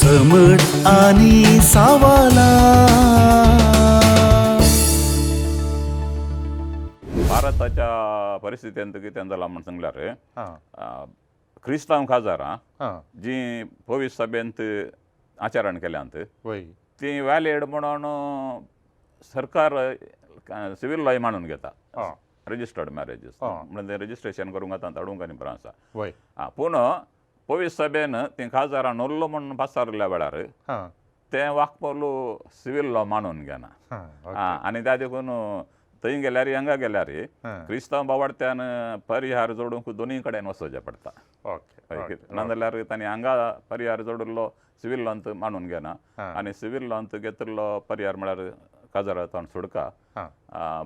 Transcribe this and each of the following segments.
समट आनी सावाला. भारताच्या परिस्थितींत कितें जालां म्हूण सांगल्यार क्रिस्तांव काजारां जीं पवित्र सभेंत आचरण केल्यांत तीं व्हॅलीड म्हणून सरकार सिवील लॉय मानून घेता, रजिस्टर्ड मॅरेजीस म्हणून तें रजिस्ट्रेशन करूंक आतां धाडूंक आनी बरें आसा. आं, पूण पवित्र सभेन तीं काजारां नोल्लो म्हणून पासारिल्ल्या वेळार तें वाकपोलू सिवील लॉ मानून घेना. आं, आनी त्या देखून थंय गेल्यार हांगा गेल्यार क्रिस्तांव बावडत्यान परिहार जोडूंक दोनूय कडेन वचचें पडटा. नाजाल्यार तांणी हांगा परिहार जोडिल्लो सिवील लॉंत मानून घेना आनी सिवील लॉंत घेतिल्लो परिहार म्हळ्यार काजार ताण सुडका.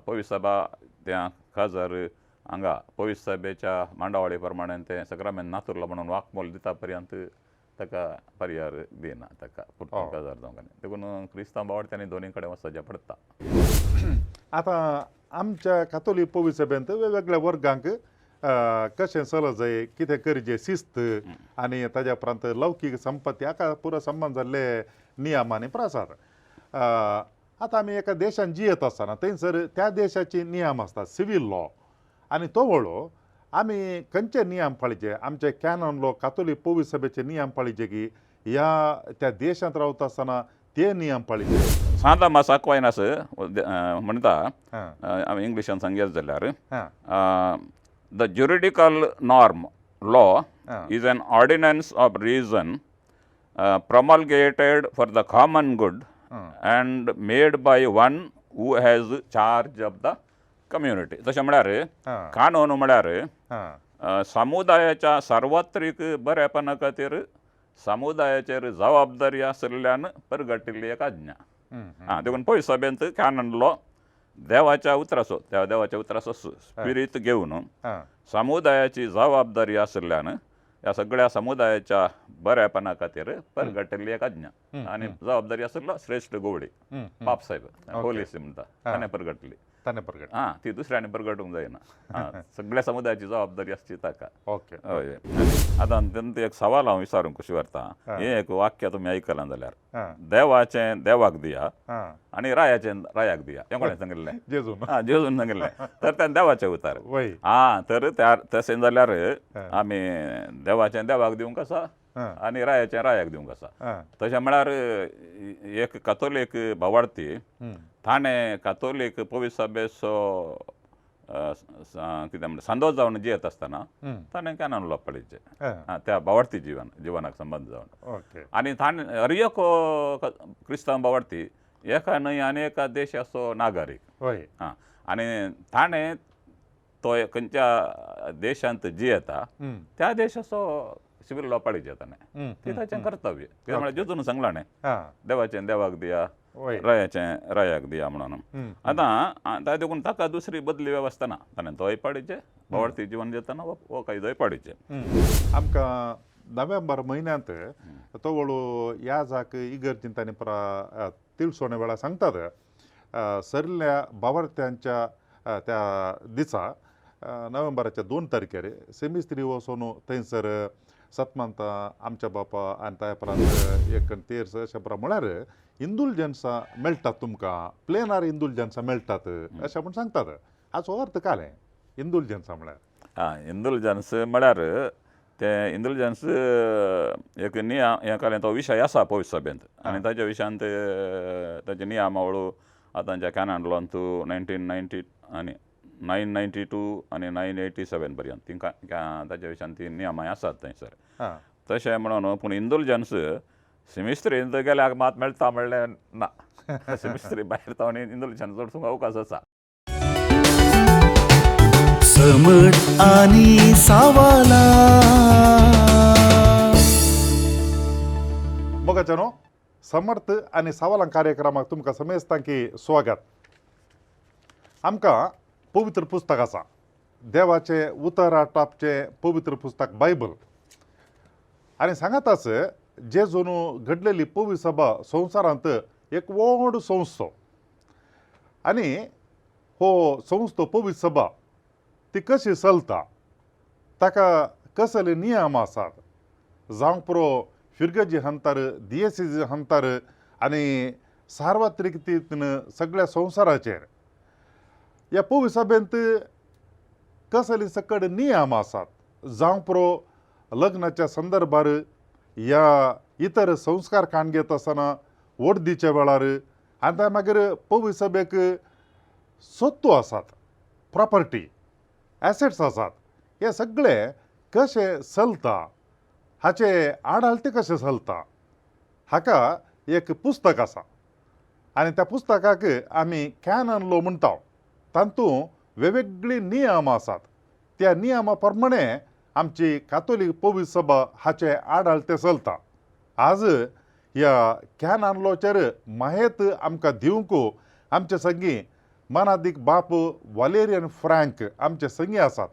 पवित्र सभा त्या काजार हांगा पवित्र सभेच्या मांडावळी प्रमाणे तें सक्रामेंत नातुरलो म्हणून वाकमोल दिता पर्यंत ताका परिहार दिना, ताका पुर्ती काजार जावंक. देखून क्रिस्तांव बावडत्यांनी दोनूय कडेन वचचें पडटा. आतां आमच्या कातोलीक पवित्र सभेंत वेगवेगळ्या वर्गांक कशें चलत जाय, कितें करचें, शिस्त आनी ताज्या उपरांत लौकीक संपत्ती हाका पुरो संबंद जाल्ले नियम आनी प्रसाद. आतां आमी एका देशान जियेत आसतना थंयसर त्या देशाचे नियम आसतात, सिवील लॉ, आनी तो वळो आमी खंयचे नियम पाळचे? आमचे कॅनन लॉ कातोलीक पवित्र सभेचे नियम पाळचे की ह्या त्या देशांत रावता आसतना ते नियम पाळचे? सांत तोमास अक्वायनास म्हणटा, आमी इंग्लिशान सांगत जाल्यार, the juridical norm law is an ordinance of reason promulgated for the common good and made by one who has charge of the community. तशें म्हळ्यार कानून म्हळ्यार समुदायाच्या सार्वत्रीक बरेपणा खातीर समुदायाचेर जबाबदारी आशिल्ल्यान परगटिल्ली एक आज्ञा. आं, देखून पयस सभेंत कॅनन लॉ देवाच्या उतराचो, त्या देवाच्या उतराचो स्पिरीत घेवन समुदायाची जबाबदारी आशिल्ल्यान ह्या सगळ्या समुदायाच्या बरेपणा खातीर परगटिल्ली एक आज्ञा आनी जबाबदारी आशिल्लो श्रेश्ठ गोवडी पापसाहेब होलीसी म्हणटा ताणें परगटली. ताणें परगट. आं, ती दुसऱ्यांनी परगटूंक जायना. आं, सगळ्या समुदायाची जबाबदारी आसची ताका. हय. आतां तेंचो एक सवाल हांव विचारूंक कशी व्हरता, हें एक वाक्य तुमी आयकलां जाल्यार, देवाचें देवाक दिया आनी रायाचें रायाक दिया, हें कोणें सांगिल्लें? जेजून. आं, जेजून सांगिल्लें. तर तें देवाचें उतार. आं, तर त्या तशें जाल्यार आमी देवाचें देवाक दिवंक आसा आनी रायाचें रायाक दिवंक आसा. तशें म्हळ्यार एक कातोलीक भावार्थी ताणें कातोलीक पवित्र सभेचो कितें म्हणटा सांदो जावन जियेत आसतना ताणें कॅनन लॉ पाळीचें त्या भावार्थी जिवनाक संबंद जावन. आनी ताणें हर एक क्रिस्तांव भावार्थी एका न्हय आनी एका देशाचो नागरीक. आं, आनी ताणें तो खंयच्या देशांत जियेता त्या देशाचो सिवील लॉ पाळीचें ताणें, ती ताचें कर्तव्य. कित्याक म्हळ्यार जेजून सांगलां न्ही, देवाचें देवाक दिया, रायाचें रायाक दिया म्हणून. आतां ताका देखून ताका दुसरी बदली वेवस्था ना, ताणें तोय पाळीचें भावार्थी जिवन जेतना हो कायदोय पाळीचें. आमकां नोव्हेंबर म्हयन्यांत तो वळू याजाक इगर्जीन तांणी परा तिळसोणे वेळार सांगतात, सरल्या भावार्थ्यांच्या त्या दिसा नोव्हेंबराच्या 2 तारखेर सेमिस्त्री वचून थंयसर सतमंता आमच्या बापा आनी त्या उपरांत एक तेर्स अशें परा म्हळ्यार इंदुलजन्सां मेळटात तुमकां, प्लेनार इंदुलजन्सां मेळटात अशें म्हूण सांगतात. हाचो अर्थ काय इंदुलजन्सां म्हळ्यार? आं, इंदुलजन्स म्हळ्यार ते इंदुलजन्स एक नियम हें केलें, तो विशय आसा पवित्र सभेंत आनी ताच्या विशयांत ताचे नियमावळू आतांच्या कॅनन लॉंत 1990 आनी 992 आनी 987 पर्यंत ती ताच्या विशयांत ती नियमां आसात थंयसर. तशें म्हणून पूण इंदुलजन्स सिमिस्त्रींत गेल्यार मात मेळटा म्हणलें ना, सिमिस्त्री भायर तावन इंदुलजन्स जोडसूंक अवकाश आसा. समट आनी सावाला. मोगाच्यानो, समर्थ आनी सवालां कार्यक्रमाक तुमकां समेस्तांकी स्वागत. आमकां पवित्र पुस्तक आसा, देवाचें उतरा टापचें पवित्र पुस्तक बायबल. आनी सांगाताच जेजून घडलेली पवित्र सभा संवसारांत एक व्हड संस्था, आनी हो संस्था पवित्र सभा ती कशी चलता, ताका कसले नियम आसात, जावंक पुरो फिरगजी हंतार, दियेसीज हंतार आनी सार्वत्रिक तितून सगळ्या संवसाराचेर ह्या पवी सभेंत कसली सकड नियम आसात, जावं पुरो लग्नाच्या संदर्भार या इतर संस्कार काण घेत आसतना वर्दीच्या वेळार आनी त्या मागीर पवी सभेक सत्व आसात, प्रॉपर्टी एसेट्स आसात, हे सगळे कशें चलता, हाचे आडालते कशें चलता, हाका एक पुस्तक आसा आनी त्या पुस्तकाक आमी कॅनन लॉ म्हणटा. तातूंत वेगवेगळी नियम आसात, त्या नियमा प्रमाणे आमची कातोलीक पवित्र सभा हाचे आडालते चलता. आज ह्या कॅनन लॉचेर माहेत आमकां दिवंक आमचे संगी मनादीक बाप वालेरियन फ्रँक आमचे संगी आसात.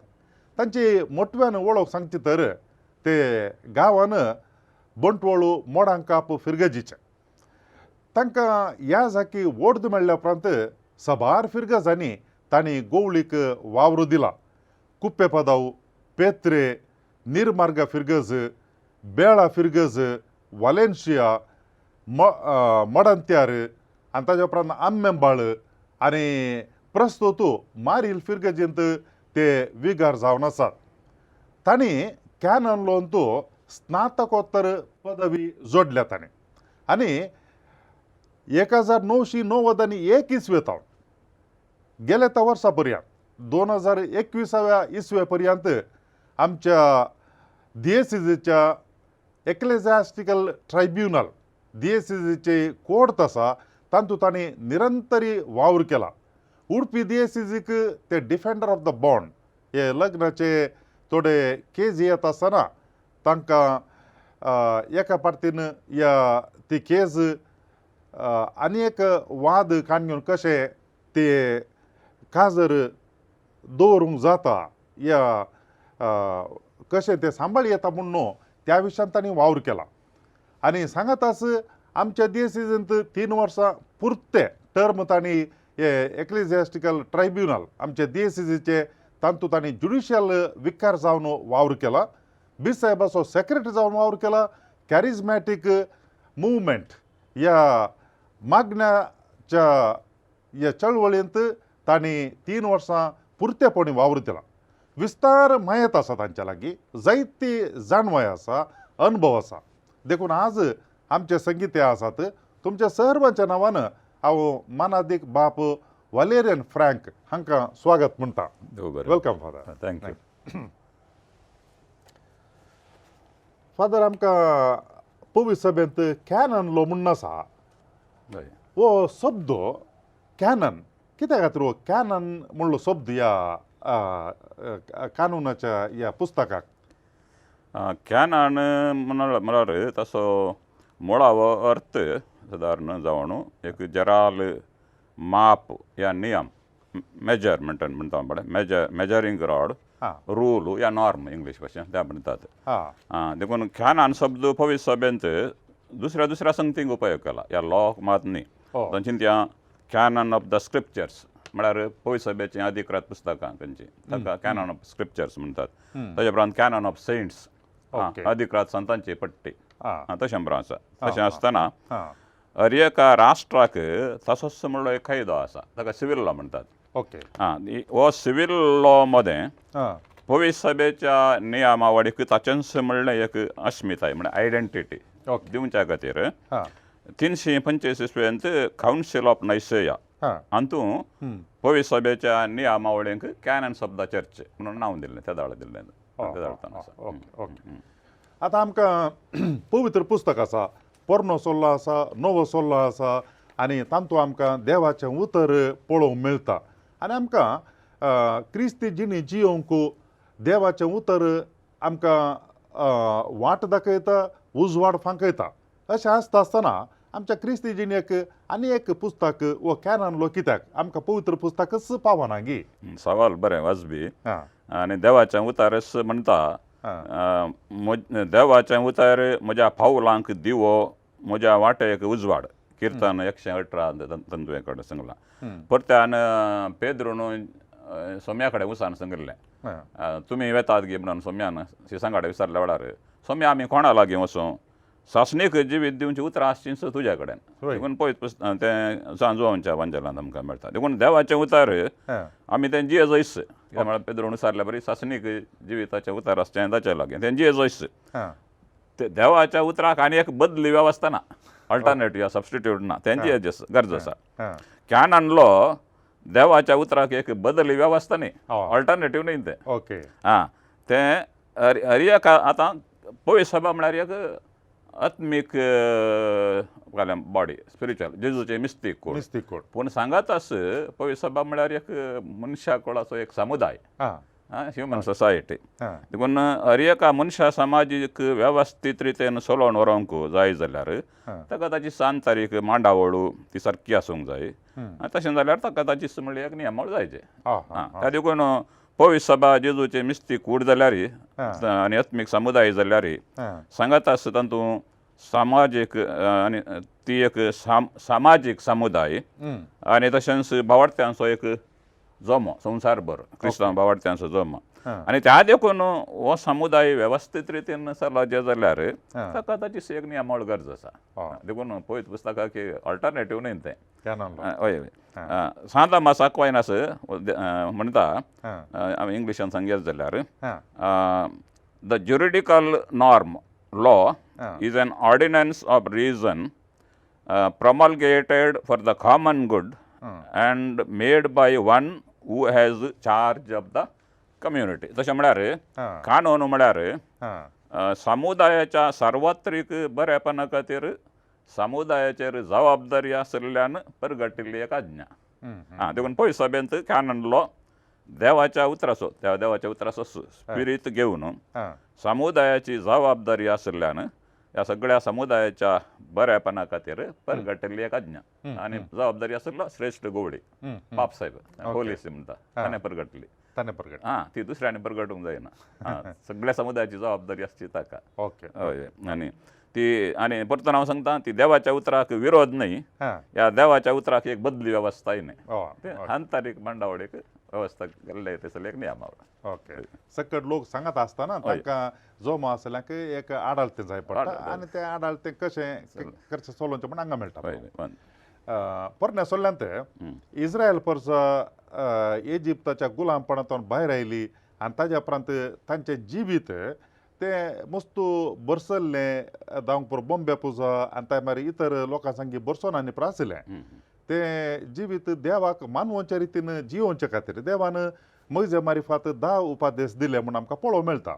तांची मोटव्यान वळख सांगची तर ते गांवान बंटवळू मोडांकाप फिरगजीचे. तांकां ह्या जाकी वोर्द मेळ्ळ्या उपरांत सबार फिरगजांनी तांणी गोवळीक वावर दिला. कुप्पेपदाव, पेत्रे, निर्मार्गा फिरगज, बेळा फिरगज, वालेन्शिया, मडंत्यार आनी ताज्या उपरांत आम्मेबाळ आनी प्रस्तुत मारील फिरगजींत ते विगार जावन आसात. तांणी कॅनन लॉंत स्नातकोत्तर पदवी जोडल्या तांणी आनी 1991 इस्वे तावन गेल्या त्या वर्सा पर्यंत 2021व्या इसवे पर्यंत आमच्या दियेसिजीच्या एक्लेजियास्टिकल ट्रायब्युनल दियेसिजीचे कोर्ट आसा तातूंत तांणी निरंतरी वावर केला. उडपी दियेसिजीक ते डिफेंडर ऑफ the bond हे लग्नाचे थोडे केज येत आसतना तांकां एका पार्टीन ह्या ती केज आनी एक वाद काडून घेवन कशें ते काजर दवरूंक जाता या कशें तें सांबाळ येता म्हूण न्हू त्या विशयान तांणी वावर केला. आनी सांगाताच आमच्या दियेसिजींत 3 वर्सां पुरते टर्म तांणी हे एक्लेजियास्टिकल ट्रायब्युनल आमच्या दियेसिजीचे तातूंत तांणी ज्युडिशियल विकार जावन वावर केला. बीस साहेबाचो सेक्रेटरी जावन वावर केला. कॅरिजमॅटीक मुवमेंट ह्या मागण्याच्या ह्या चळवळींत तांणी 3 वर्सां पुरतेपणी वावर दिला. विस्तार मायत आसा तांच्या लागीं, जायती जाणवाय आसा, अनुभव आसा. देखून आज आमचे संगीत हे आसात. तुमच्या सर्वांच्या नांवान हांव मानादीक बाप वालेरियन फ्रँक हांकां स्वागत म्हणटा. Welcome father. Thank you father. आमकां पवित्र सभेंत कॅनन लॉ म्हूण आसा, हो शब्द कॅनन कित्या खातीर हो कॅनन म्हणलो शब्द ह्या कानुनाच्या ह्या पुस्तकाक? कॅनन म्हळ्यार तसो मुळावो अर्थ सादारण जावन एक जराल माप या नियम, मेजर म्हणटा पळय, मेजरींग रॉड, रूल या नॉर्म इंग्लीश भाशेन त्या म्हणटात. देखून कॅनन शब्द पवित्र सभेंत दुसऱ्या दुसऱ्या संगतींक उपयोग केला, ह्या लॉ मात न्ही. तांची कॅनन ऑफ the scriptures म्हळ्यार पवित्र सभेचीं अधिकृत पुस्तकां तांची, ताका कॅनन ऑफ स्क्रिप्चर्स म्हणटात. ताज्या उपरांत कॅनन ऑफ सेंट्स, अधिकृत संतांची पट्टी, तशें बरें आसा. तशें आसतना हर एका राष्ट्राक तसोच म्हणलो एक कायदो आसा, ताका सिवील लॉ म्हणटात. हो सिवील लॉ मदें पवित्र सभेच्या नियमावळीक ताचेंच म्हणलें एक अस्मिताय म्हळ्यार आयडेंटिटी दिवच्या खातीर 325 इसवेंत कावन्सील ऑफ नायसेया हातूंत पवित्र सभेच्या नियमावळींक कॅनन शब्द चर्च म्हणून नांव दिल्लें, त्या दाळ दिल्लें. आतां आमकां पवित्र पुस्तक आसा, पोरणो सोल्लो आसा, नवो सोल्लो आसा आनी तातूंत आमकां देवाचें उतर पळोवंक मेळटा. आनी आमकां क्रिस्ती जिणी जियोवंक देवाचें उतर आमकां वाट दाखयता, उजवाड फांकयता. अशें आसता आसतना आमच्या क्रिस्ती जिणेक आनी एक पुस्तक वो कॅनन लॉ कित्याक आमकां पवित्र पुस्तकच पावना गी? सवाल बरें वाजबी. आनी देवाचें उतरच म्हणटा, देवाचें उतर म्हज्या पावलांक दिवो, म्हज्या वाटेक उजवाड. किर्तन 118 तंतुवे कडेन सांगलां. परत्यान पेद्रून सोम्या कडेन वचून सांगिल्लें, तुमी वेतात गी म्हणून सोम्यान शिसां कडेन विचारल्या वेळार, सोम्या आमी कोणा लागीं वचूं? सासणीक जिवीत दिवचीं उतरां आसचींच तुज्या कडेन. वय. देखून पळयत तें सांजवांच्या वांजेलांत आमकां मेळटा. देखून देवाचें उतार आमी तें जिये जैस, कित्याक म्हळ्यार पेद्रून विचारल्या बरी सासणीक जिविताचें उतार आसचें ताचे लागीं, तें जिये जैस. ते देवाच्या उतराक आनी एक बदली वेवस्था ना, अल्टरनेटिव या सबस्टिट्यूट ना, तेंची गरज आसा. कॅनन लॉ देवाच्या उतराक एक बदली वेवस्था न्ही, अल्टरनेटिव न्ही तें. आं, तें हर एक आतां पवित्र सभा म्हळ्यार एक आत्मीक बॉडी, स्पिरिच्युअल, जेजूचे मिस्तीक कोड. मिस्तीक कोड. पूण सांगात आस पवित्र सभा म्हळ्यार एक मनशा कुळाचो एक समुदाय, ह्युमन सोसायटी. देखून हर एका मनशा समाजीक वेवस्थीत रितीन चलोवन व्हरूंक जाय जाल्यार ताका ताची सान तारीख मांडावळ ती सारकी आसूंक जाय. तशें जाल्यार ताका ताची म्हणल्यार एक नियमावळ जायचे. त्या देखून पवित्र सभा जेजूचे मिस्तीक कूड जाल्यार आनी आत्मीक समुदाय जाल्यार सांगात आसा तातूंत सामाजीक आनी ती एक सामाजीक समुदाय आनी तशेंच भावार्थ्यांचो एक जमो, संवसारभर क्रिस्तांव भावार्थ्यांचो जमो. आनी त्या देखून हो समुदाय वेवस्थीत रितीन चलचे जाल्यार ताका ताची एक नियमावळ गरज आसा. देखून पवित्र पुस्तकाक अल्टरनेटीव न्ही तें. हय हय. सांत तोमास आक्वायनास म्हणटा, आमी इंग्लिशान सांगत जाल्यार, the juridical norm, law, is an ordinance of reason promulgated for the common good and made by one who has charge of the community. तशें म्हळ्यार कानून म्हळ्यार समुदायाच्या सार्वत्रीक बरेपणा खातीर समुदायाचेर जबाबदारी आशिल्ल्यान परगटिल्ली एक आज्ञा. आं, देखून पळय सभेंत कॅनन लॉ देवाच्या उतराचो, त्या देवाच्या उतराचो स्पिरीत घेवन समुदायाची जबाबदारी आशिल्ल्यान ह्या सगळ्या समुदायाच्या बरेपणा खातीर परगटिल्ली एक आज्ञा आनी जबाबदारी आशिल्लो श्रेश्ठ गोवडी पाप साहेब होलीस म्हणटा ताणें परगटली. ताणें परगट. आं, ती दुसऱ्यांनी परगटूंक जायना. आं, सगळ्या समुदायाची जबाबदारी आसची ताका. हय, आनी ती आनी परतून हांव सांगता ती देवाच्या उतराक विरोध न्हय, ह्या देवाच्या उतराक एक बदली वेवस्थाय न्हय, ते आंतरीक मांडावळीक वेवस्था केल्ले थंयसर एक नियमावळ. सकट लोक सांगत आसतना तांकां जमो आसल्याक एक आडाळतें जाय पडटा आनी तें आडाळतें कशें करचें चलोवचें म्हण हांगा मेळटा. पोरण्या सोल्ल्यांत इस्रायल परस इजिप्ताच्या गुलामपणांतून भायर आयली आनी ताज्या उपरांत तांचें जिवीत तें मस्तू बरसल्लें, जावंक पुरो बॉम्बे पुजा आनी ते मागीर इतर लोकां सांगी बरसोन आनी प्रासिल्लें. तें जिवीत देवाक मानवच्या रितीन जियोवचे खातीर देवान म्हजे मारिफात 10 उपादेश दिले म्हूण आमकां पळोवंक मेळटा.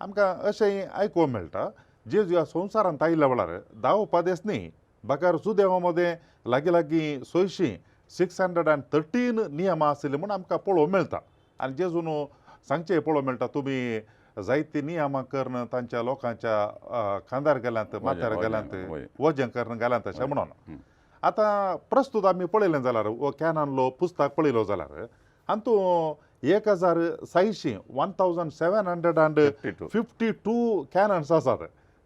आमकां अशेंय आयकूंक मेळटा जेजू ह्या संवसारांत आयिल्ल्या वेळार 10 उपादेश न्ही बगर जुदेवा मदें लागीं लागीं 600 613 नियमां आशिल्लीं म्हूण आमकां पळोवंक मेळटा. आनी जेजून सांगचें पळोवंक मेळटा तुमी जायतीं नियमां करून तांच्या लोकांच्या खांदार गेल्यांत, माथ्यार गेल्यांत, वजें करून गेल्यांत अशें म्हणून. आतां प्रस्तुत आमी पळयलें जाल्यार वो कॅनन लॉ पुस्तक पळयलो जाल्यार हातूंत 1600 1752 कॅनन्स आसात.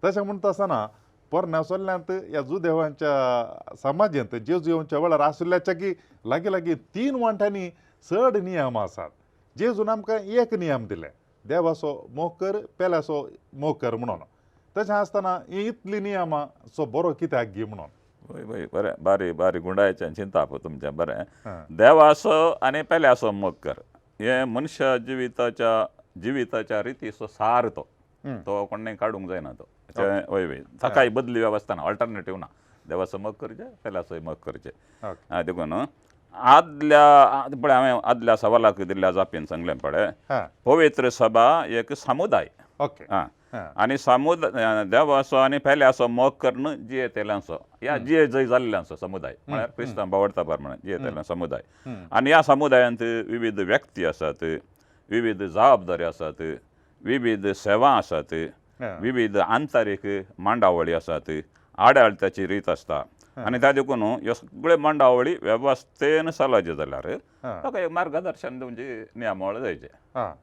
तशें म्हणटा आसतना पोरण्या सोल्ल्यांत ह्या जुदेवांच्या समाजेंत जेजू येवच्या वेळार आशिल्ल्याच्या की लागीं लागीं 3 वांट्यांनी चड नियम आसात. जेजून आमकां एक नियम दिले, देवाचो मोग कर पेल्याचो मोग कर म्हणून. तशें आसतना ही इतली नियमां सो बरो कित्याक गी म्हणून. वय वय, बरें, बारी बारी गुंडायचें चिंताप तुमचें बरें. देवाचो आनी पेल्याचो मोग कर हें मनशा जिविताच्या रितीचो सार तो, तो कोणें काडूंक जायना तो. वय वय, ताकाय बदली वेवस्था ना, अल्टरनेटीव ना. देवाचो मोग करचें पेल्याचोय मोग करचें. देखून आदल्या पळय हांवें आदल्या सवालाक दिल्ल्या जापीन सांगलें पळय, पवित्र सभा एक समुदाय. आनी समुदाय देवाचो आनी पेल्याचो मोग करून जियेतल्यांचो ह्या जिये जंय जाल्ल्यांचो समुदाय म्हळ्यार क्रिस्तांव भावार्था प्रमाणे जियेतल्या समुदाय. आनी ह्या समुदायांत विविध व्यक्ती आसात, विविध जबाबदारी आसात, विविध सेवा आसात, विविध आंतरीक मांडावळी आसात, आडाळत्याची रीत आसता. आनी त्या देखून ह्यो सगळे मांडावळी वेवस्थेन चलचे जाल्यार ताका एक मार्गदर्शन दिवची नियमावळ जायचें.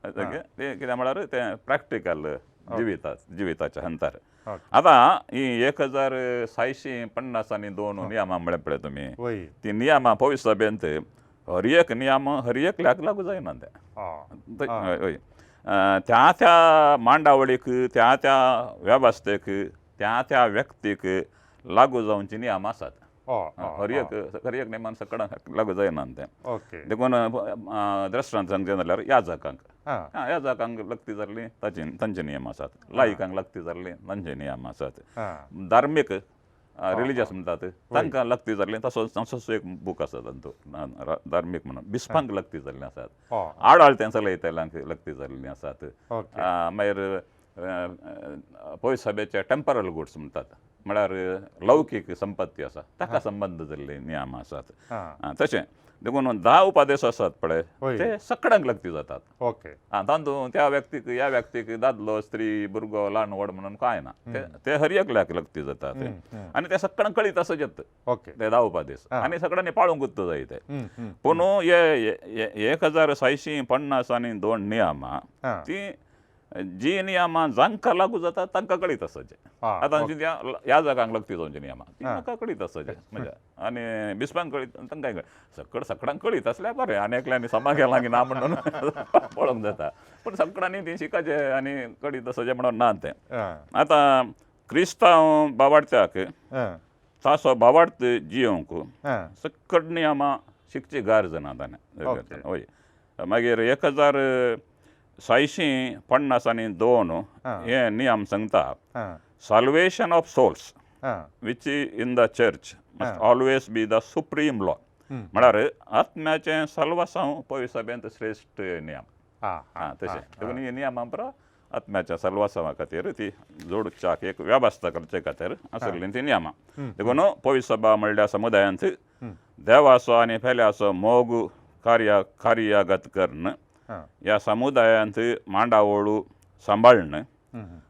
तें कितें म्हळ्यार तें प्रॅक्टिकल जिविताच्या हंतार. आतां ही 1650 आनी 2 नियमां म्हळ्यार पळय तुमी, ती नियमां पवित्र सभेंत हर एक नियम हर एकल्याक लागू जायना तें. हय, त्या त्या मांडावळीक त्या त्या वेवस्थेक त्या त्या व्यक्तीक लागू जावची नियम आसात. हर एक हर एक नेमान सगळ्यांक लागू जायना तें. देखून दृश्टांत सांगचें जाल्यार याजकांक, याजकांक लागती जाल्ली ताचे तांचे नियम आसात, लायिकांक लागती जाल्ली तांचे नियम आसात, धार्मीक रिलिजियस म्हणटात तांकां लागती जाल्ली तसो तसोच एक बूक आसा तांचो धार्मीक म्हणून, बिस्पांक लागती जाल्लीं आसात, आडाळतें चलयतल्यांक लागती जाल्लीं आसात, मागीर पयस सभेचे टेम्परल गुड्स म्हणटात म्हळ्यार लौकीक संपत्ती आसा ताका संबंद जाल्ले नियम आसात. तशें देखून 10 उपादेश आसात पळय ते सगळ्यांक लागती जातात. तातूंत त्या व्यक्तीक ह्या व्यक्तीक दादलो स्त्री भुरगो ल्हान व्हड म्हणून कांय ना, ते हर एकल्याक लागती जातात आनी ते सगळ्यांक कळीत आसा येत ते 10 उपादेश आनी सगळ्यांनी पाळूंक जाय ते. पूण हे 1650 आनी 2 नियमां ती जी नियमां जांकां लागू जातात तांकां कळीत आसाचे. आतां ह्या जागांक लागती जावची नियमां ती म्हाका कळीत आसाचे म्हणजे आनी बिस्पांक कळीत तांकां कळीत सगळ्यांक कळीत आसल्यार बरें आनी एकल्यांनी समा केलां की ना म्हणून पळोवंक जाता, पूण सगळ्यांनी ती शिकाचें आनी कळीत आसाचें म्हणून ना तें. आतां क्रिस्तांव बावाडत्याक तासो बावाडत जियोंक सकट नियमां शिकची गरज ना ताणें. हय मागीर 1650 आनी 2 हे नियम सांगता salvation of souls which in the church must always be the supreme law. म्हळ्यार आत्म्याचें साल्वासांव पवित्र सभेंत श्रेश्ठ नियम. तशें देखून ही नियमां परा आत्म्याच्या साल्वासांवा खातीर ती जोडच्याक एक वेवस्था करचे खातीर आसलेली ती नियमां. देखून पवित्र सभा म्हणल्यार समुदायांत देवाचो आनी पेल्याचो मोग कार्यागत करून ह्या समुदायांत मांडावळू सांबाळण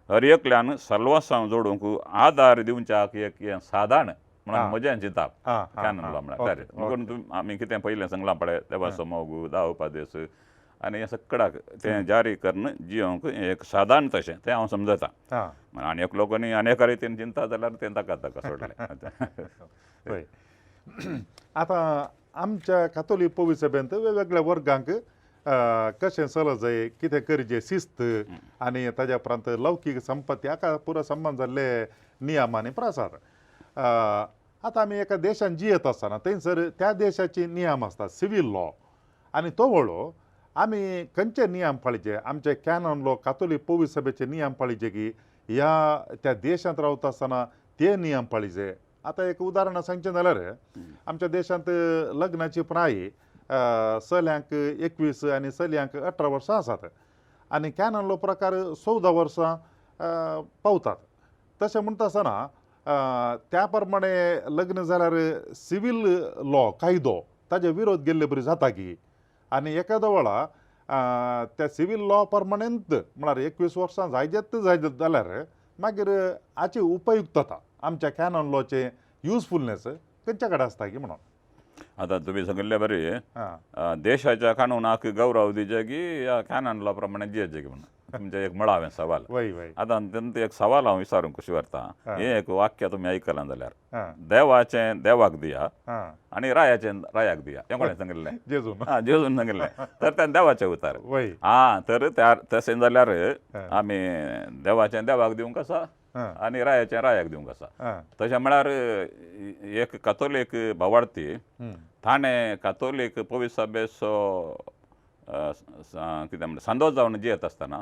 हर एकल्यान साल्वासांव जोडूंक आदार दिवच्याक एक हें सादारण म्हणून म्हजें चिंताप कॅनन लॉ म्हळ्यार. देखून आमी कितें पयलें सांगलां पळय देवाचो मोग 10 उपादेश आनी हें सगळ्याक तें जारी करून जियोंक एक सादारण तशें तें हांव समजता. आनी एक लोकांनी आनी एका रितीन चिंता जाल्यार तें ताका ताका सोडलें. हय आतां आमच्या कातोलीक पवित्र सभेंत वेगवेगळ्या वर्गांक कशें चलत जाय कितें करचें शिस्त आनी ताज्या उपरांत लौकीक संपत्ती हाका पुरो संबंद जाल्ले नियम आनी प्रसार. आतां आमी एका देशान जियेत आसतना थंयसर त्या देशाचे नियम आसतात सिवील लॉ आनी तो वळो आमी खंयचे नियम पाळचे आमचे कॅनन लॉ कातोलीक पवित्र सभेचे नियम पाळचे की ह्या त्या देशांत रावता आसतना ते नियम पाळचे. आतां एक उदाहरण सांगचें जाल्यार आमच्या देशांत लग्नाची प्राय चल्यांक 21 आनी चलयांक 18 वर्सां आसात आनी कॅनन लॉ प्रकार 14 वर्सां पावतात. तशें म्हणटा आसतना त्या प्रमाणे लग्न जाल्यार सिवील लॉ कायदो ताजे विरोध गेल्ले बरी जाता की आनी एखादो वेळा त्या सिवील लॉ प्रमाणेंत म्हळ्यार 21 वर्सां जायत जायत जाल्यार मागीर हाची उपयुक्तता आमच्या कॅनन लॉचे युजफुलनेस खंयच्या कडेन आसता की म्हणून. आतां तुमी सांगिल्ले बरी देशाच्या कानूनाक गौरव दिवचे की ह्या कॅनन लॉ प्रमाणे जियेचे की म्हणून तुमचें एक मुळावें सवाल. आतां तेंचो एक सवाल हांव विचारूंक कशी व्हरता हें एक वाक्य तुमी आयकलां जाल्यार देवाचें देवाक दिया आनी रायाचें रायाक दिया हें कोणें सांगिल्लें? जेजून. आं जेजून सांगिल्लें. तर तें देवाचें उतर. आं तर त्या तशें जाल्यार आमी देवाचें देवाक दिवंक आसा आनी रायाचें रायाक दिवंक आसा. तशें म्हळ्यार एक कातोलीक भावार्थी ताणें कातोलीक पवित्र सभेचो कितें म्हणटा सांदो जावन जियेत आसतना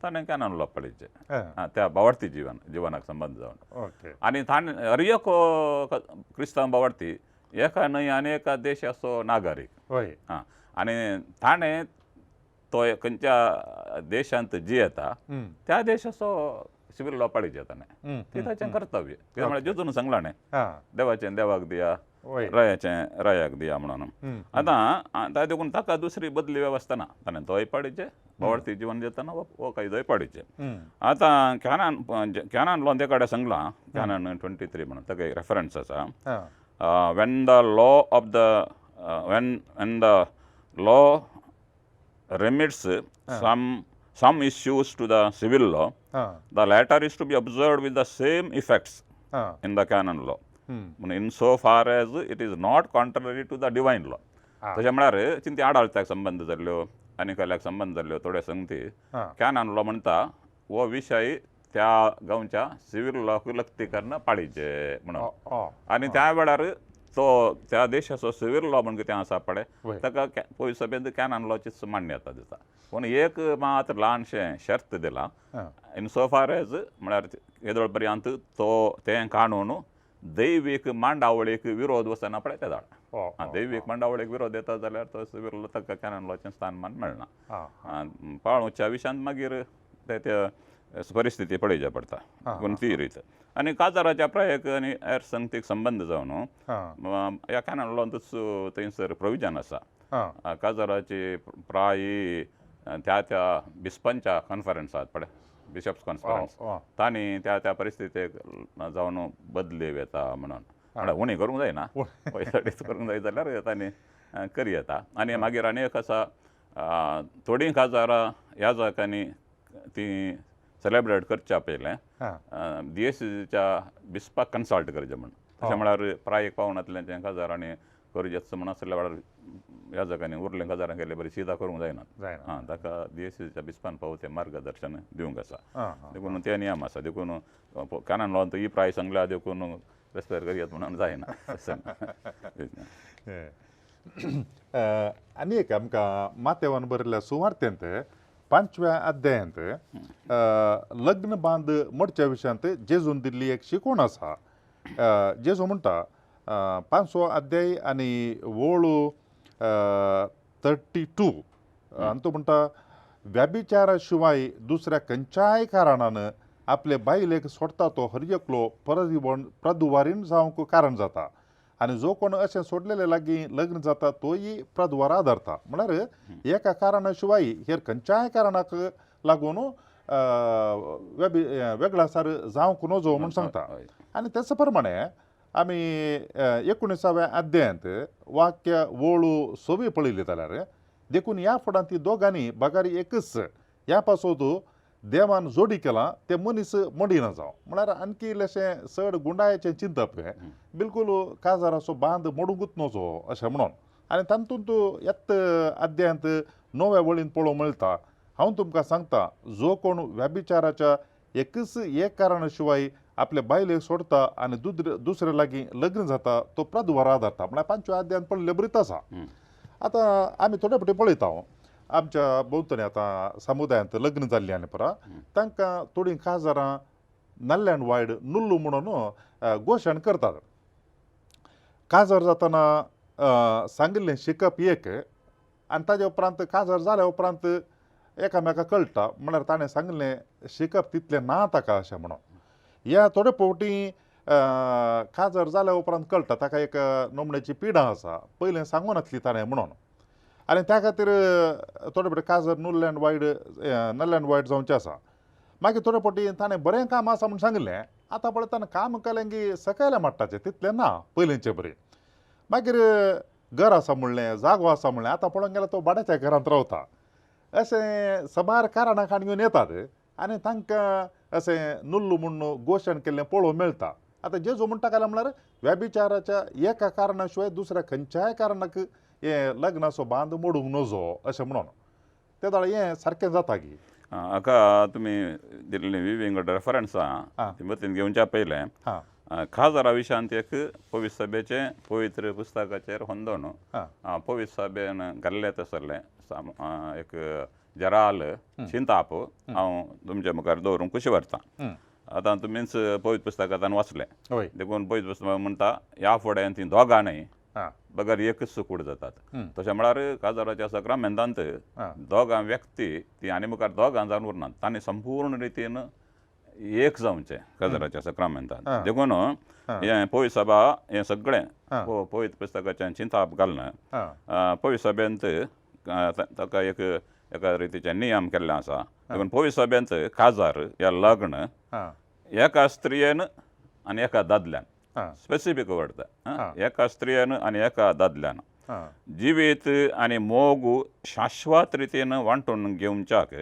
ताणें कॅनन लॉ पळयचें त्या भावार्थी जिवनाक संबंद जावन. आनी ताणें हर एक क्रिस्तांव भावार्थी एका न्हय आनी एका देशाचो नागरीक. आं आनी ताणें तो खंयच्या देशांत जियेता त्या देशाचो सिवील लॉ पाळीचे ताणें ती ताचें कर्तव्य. कित्याक म्हळ्यार जेजून सांगलां न्ही देवाचें देवाक दिया रायाचें रायाक दिया म्हणून. आतां देखून ताका दुसरी बदली वेवस्था ना, ताणें तोय पाळीचे भावार्थी जिवन जेतना हो कायदोय पाळीचे. आतां कॅनन कॅनन लॉ ते कडेन सांगलां कॅनन 23 म्हणून ताका एक रेफरन्स आसा. When the law of the when the law remits some issues to the civil law, the latter is to be observed with the same effects in the canon law, in so far as it is not contrary to the divine law. तशें म्हळ्यार चिंती आडाळत्याक संबंद जाल्ल्यो आनी कसल्याक संबंद जाल्ल्यो थोड्यो संगती cannon law म्हणटा हो विशय त्या गांवच्या सिवील लॉक लक्ती करून पाळीचे म्हणून. आनी त्या वेळार तो त्या देशाचो सिवील लॉ म्हण कितें आसा पळय ताका पयस सभेंत कॅनन लॉचीच मान्यता दिता. पूण एक मात ल्हानशें शर्त दिलां, इन सो फार एज म्हळ्यार येदोळ पर्यंत तो तें कानून दैवीक मांडावळीक विरोध वचना पळय तेदाळ. दैवीक मांडावळीक विरोध येता जाल्यार तो सिवील लॉ ताका कॅनन लॉचें स्थानमान मेळना. पाळोवच्या विशयांत मागीर ते त्या परिस्थिती पळोवच्या पडटा पूण ती रीत. आनी काजाराच्या प्रायक आनी हेर संगतीक संबंद जावन ह्या कॅनन लॉंतूच थंयसर प्रोविजन आसा. काजाराची प्राय त्या त्या बिस्पांच्या कॉन्फरन्सात पळय, बिशप्स कॉन्फरन्स, तांणी त्या त्या परिस्थितीक जावन बदली येता म्हणून, म्हळ्यार उणी करूंक जायना, पयसो करूंक जाय जाल्यार तांणी करी येता. आनी मागीर आनी एक आसा, थोडीं काजारां ह्या जाग्यांनी ती सेलेब्रेट करच्या पयलें दियेसीच्या बिस्पाक कन्सल्ट करचें म्हण. तशें म्हळ्यार प्रायक पावनातलें काजार आनी करूं म्हण आसल्या वेळार ह्या जाग्यांनी उरलें काजारां केले बरी सीधा करूंक जायना. आं, ताका दियेसीच्या बिस्पान पाव तें मार्गदर्शन दिवंक आसा. देखून ते नियम आसा. देखून कानान लावन ही प्राय सांगल्या देखून रेस्पेर करयात म्हणून जायना. आनी एक आमकां माथ्यावान बरयल्ल्या सुवार्तेंत 5व्या अध्यायांत लग्न बांद मोडच्या विशयांत जेजून दिल्ली एक शिकवण आसा. जेजू म्हणटा 5वो अध्याय आनी वोळ 32 आनी तो म्हणटा, व्यभिचारा शिवाय दुसऱ्या खंयच्याय कारणान आपले बायलेक सोडटा तो हर एकलो प्रदुवारीन जावंक कारण जाता, आनी जो कोण अशें सोडलेले लागीं लग्न जाता तोय प्रदुवार आदारता. म्हळ्यार एका कारणा शिवाय हेर खंयच्याय कारणाक लागून वेगळासार जावंक नजो म्हूण सांगता. आनी तेच प्रमाणे आमी 19व्या अध्यायांत वाक्य वळू 6 पळयली जाल्यार, देखून ह्या फुडां ती दोगांनी बगार एकच ह्या पासत देवान जोडी केलां ते मनीस मोडिना जावं. म्हळ्यार आणखी इल्लेशें चड गुंडायेचें चिंतप हें बिलकूल काजाराचो बांद मोडुंकूच नजो अशें म्हणून. आनी तातूंत येत अध्यायांत 9व्या वळीन पळोवंक मेळटा, हांव तुमकां सांगता जो कोण व्यभिचाराच्या एकच एक कारणा शिवाय आपले बायलेक सोडता आनी दुसरे लागीं लग्न जाता तो प्रदुवार आदारता. म्हळ्यार 5व्या अध्यायांत पळयल्ले बरीच आसा. आतां आमी थोडे फावटी पळयता आमच्या भोंवतणी आतां समुदायांत लग्न जाल्लीं आनी परा तांकां थोडीं काजारां नल्ल्यान वायड नुल्लू म्हणून घोशण करतात. काजार जातना सांगिल्लें शिकप एक, आनी ताज्या उपरांत काजार जाल्या उपरांत एकामेका कळटा म्हळ्यार ताणें सांगिल्लें शिकप तितलें ना ताका अशें म्हणून. ह्या थोडे फावटी काजार जाल्या उपरांत कळटा ताका एक नमण्याची पिडा आसा, पयलें सांगून नासली ताणें म्हणून. आनी त्या खातीर थोडे फावटी काजार नुल्ल्यान वायट नल्ल्यान वायट जावचें आसा. मागीर थोडे फावटी ताणें बरें काम आसा म्हूण सांगिल्लें, आतां पळय ताणें काम केलें की सकयलें माट्टाचें तितलें ना पयलींचे बरी. मागीर घर आसा म्हणलें, जागो आसा म्हणलें, आतां पळोवंक गेल्यार तो भाड्याच्या घरांत रावता. अशें साबार कारणां काडून घेवन येतात आनी तांकां अशें नुल्लू म्हूण घोशण केल्लें पळोवंक मेळटा. आतां जेजू म्हणटा काय म्हळ्यार व्यभिचाराच्या एका कारणा शिवाय दुसऱ्या खंयच्याय कारणाक हें लग्नाचो बांद मोडूंक नजो अशें म्हणून ते दोळे हें सारकें जाता की. हाका तुमी दिल्ली विविंगड रेफरन्सां ती मतीन घेवच्या पयलें काजारा विशयांत एक पवित्र सभेचें पवित्र पुस्तकाचेर होंदोवन पवित्र सभेन घाल्लें तसलें एक जराल चिंताप हांव तुमच्या मुखार दवरूंक खुशी व्हरतां. आतां तुमीच पवित्र पुस्तकांतल्यान वाचलें देखून पवित्र पुस्तक म्हणटा ह्या फुडें ती दोगां न्हय बगर एकच कूड जातात. तशें म्हळ्यार काजाराच्या सक्रामेंतांत दोगां व्यक्ती ती आनी मुखार दोगां जावन उरनात, तांणी संपूर्ण रितीन एक जावचें काजाराच्या सक्रामेंतांत. देखून हें पवित्र सभा हें सगळें पवित्र पुस्तकाचें चिंताप घालना पवित्र सभेंत ताका एक एका रितीचे नियम केल्ले आसा. देखून पवित्र सभेंत काजार या लग्न एका स्त्रियेन आनी एका दादल्यान, स्पेसिफीक वर्ड, एका स्त्रियेन आनी एका दादल्यान जिवीत आनी मोग शाश्वत रितीन वांटून घेवच्याक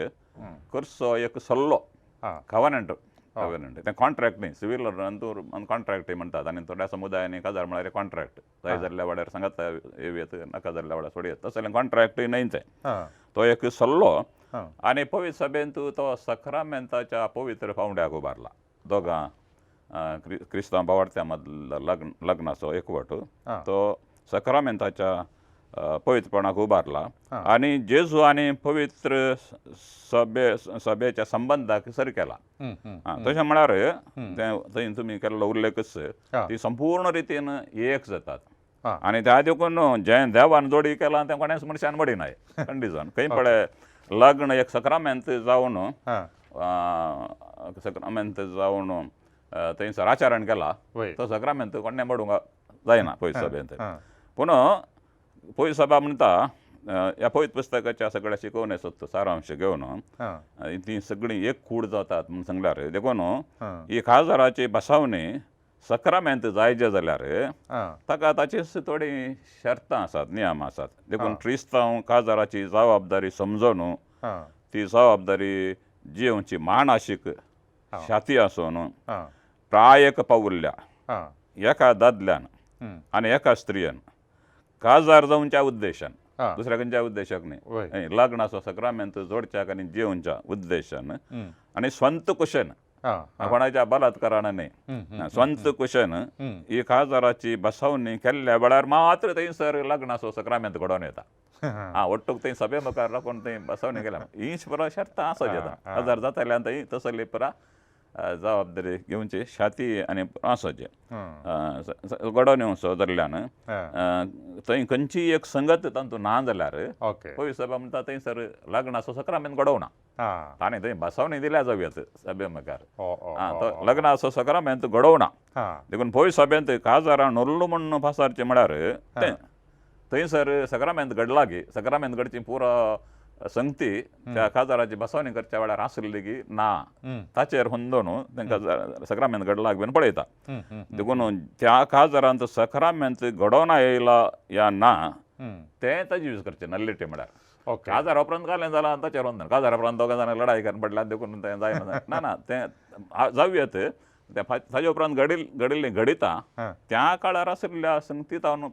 करचो एक सल्लो, कवनंट. कवनंट तें कॉन्ट्रॅक्ट न्ही, सिवील कॉन्ट्रॅक्ट म्हणटात आनी थोड्या समुदायांनी काजार म्हळ्यार कॉन्ट्रॅक्ट जाय जाल्ल्या वाड्यार सांगता येवयेत, नाका जाल्ल्या वाड्यार सोडयेत, तसलें कॉन्ट्रॅक्टूय न्हय तें. तो एक सल्लो आनी पवित्र सभेंत तो सक्रामेंताच्या पवित्र पावंड्याक उबारला. दोगां क्रिस्तांव भावार्थ्यां मदलो लग्नाचो एकवट तो सक्रामेंताच्या पवित्रपणाक उबारला आनी जेजू आनी पवित्र सभेच्या संबंदाक सर केला. तशें म्हळ्यार तें थंय तुमी केल्लो उल्लेखच ती संपूर्ण रितीन एक जातात आनी त्या देखून जें देवान जोडी केलां तें कोणेच मनशान मोडिनाय कंडिशन. खंय पळय लग्न एक सक्रामेंत जावन सक्रामेंत जावन थंयसर आचरण केला तो सक्रामेंत कोणें मोडूंक जायना पवित्र सभेंत. पूण पवित्र सभा म्हणटा ह्या पवित्र पुस्तकाच्या सगळ्या शिकवणेचो सारांश घेवन ती सगळीं एक कूड जातात म्हूण सांगल्यार देखून ही काजाराची बसावणी सक्रामेंत जायचे जाल्यार ताका ताचीच थोडीं शर्तां आसात, नियम आसात. देखून क्रिस्तांव काजाराची जबाबदारी समजून ती जबाबदारी जियोवची मानाशीक छाती आसून प्रायक पावुल्ल्या एका दादल्यान आनी एका स्त्रियन काजार जावच्या उद्देशान, दुसऱ्या खंयच्या उद्देशाक न्ही, लग्नाचो सक्रामेंत जोडच्याक आनी जियोवच्या उद्देशान आनी स्वंत कुशन, कोणाच्या बलात्कारान न्ही, स्वंत कुशन ही काजाराची बसावणी केल्ल्या वेळार मात्र थंयसर लग्नाचो सक्रामेंत घडोवन येता. आं ಒಟ್ಟುಗ್ थंय सभे मुखार राखून थंय बसावणी केल्या हीच पुरा शर्तां आसोची आतां. काजार जाताल्यान थंय तसली पुरा जबाबदारी घेवची छाती आनी आसोची घडोवन येवचो जाल्ल्यान थंय खंयची एक संगत तातूंत ना जाल्यार पवित्र सभा म्हणटा थंयसर लग्नाचो सक्रामेंत घडोवना. ताणें थंय बसावणी दिल्या जावं येत सभे मुखार तो लग्नाचो सक्रामेंत घडोवना. देखून पवित्र सभेंत काजारां नोल्लो म्हूण पासारचें म्हळ्यार तें थंयसर सक्रामेंत घडला की सक्रामेंत घडची पुरो संगती त्या काजाराची बसवणी करच्या वेळार आसली की ना ताचेर हुंदोन तांकां सक्रामेंत घडला बीन पळयता. देखून त्या काजारांत सक्रामेंत घडोवन येयला या ना तें तजवीज करचें नल्लिटी म्हळ्यार. काजार उपरांत घालें जालां ताचेर हुंदोन काजारा उपरांत दोगां जाणां लडाई करून पडल्या देखून तें जायना ना ना तें जावं येत ताजे उपरांत घडिल्लीं घडितां त्या काळार आशिल्ल्या संगती तावन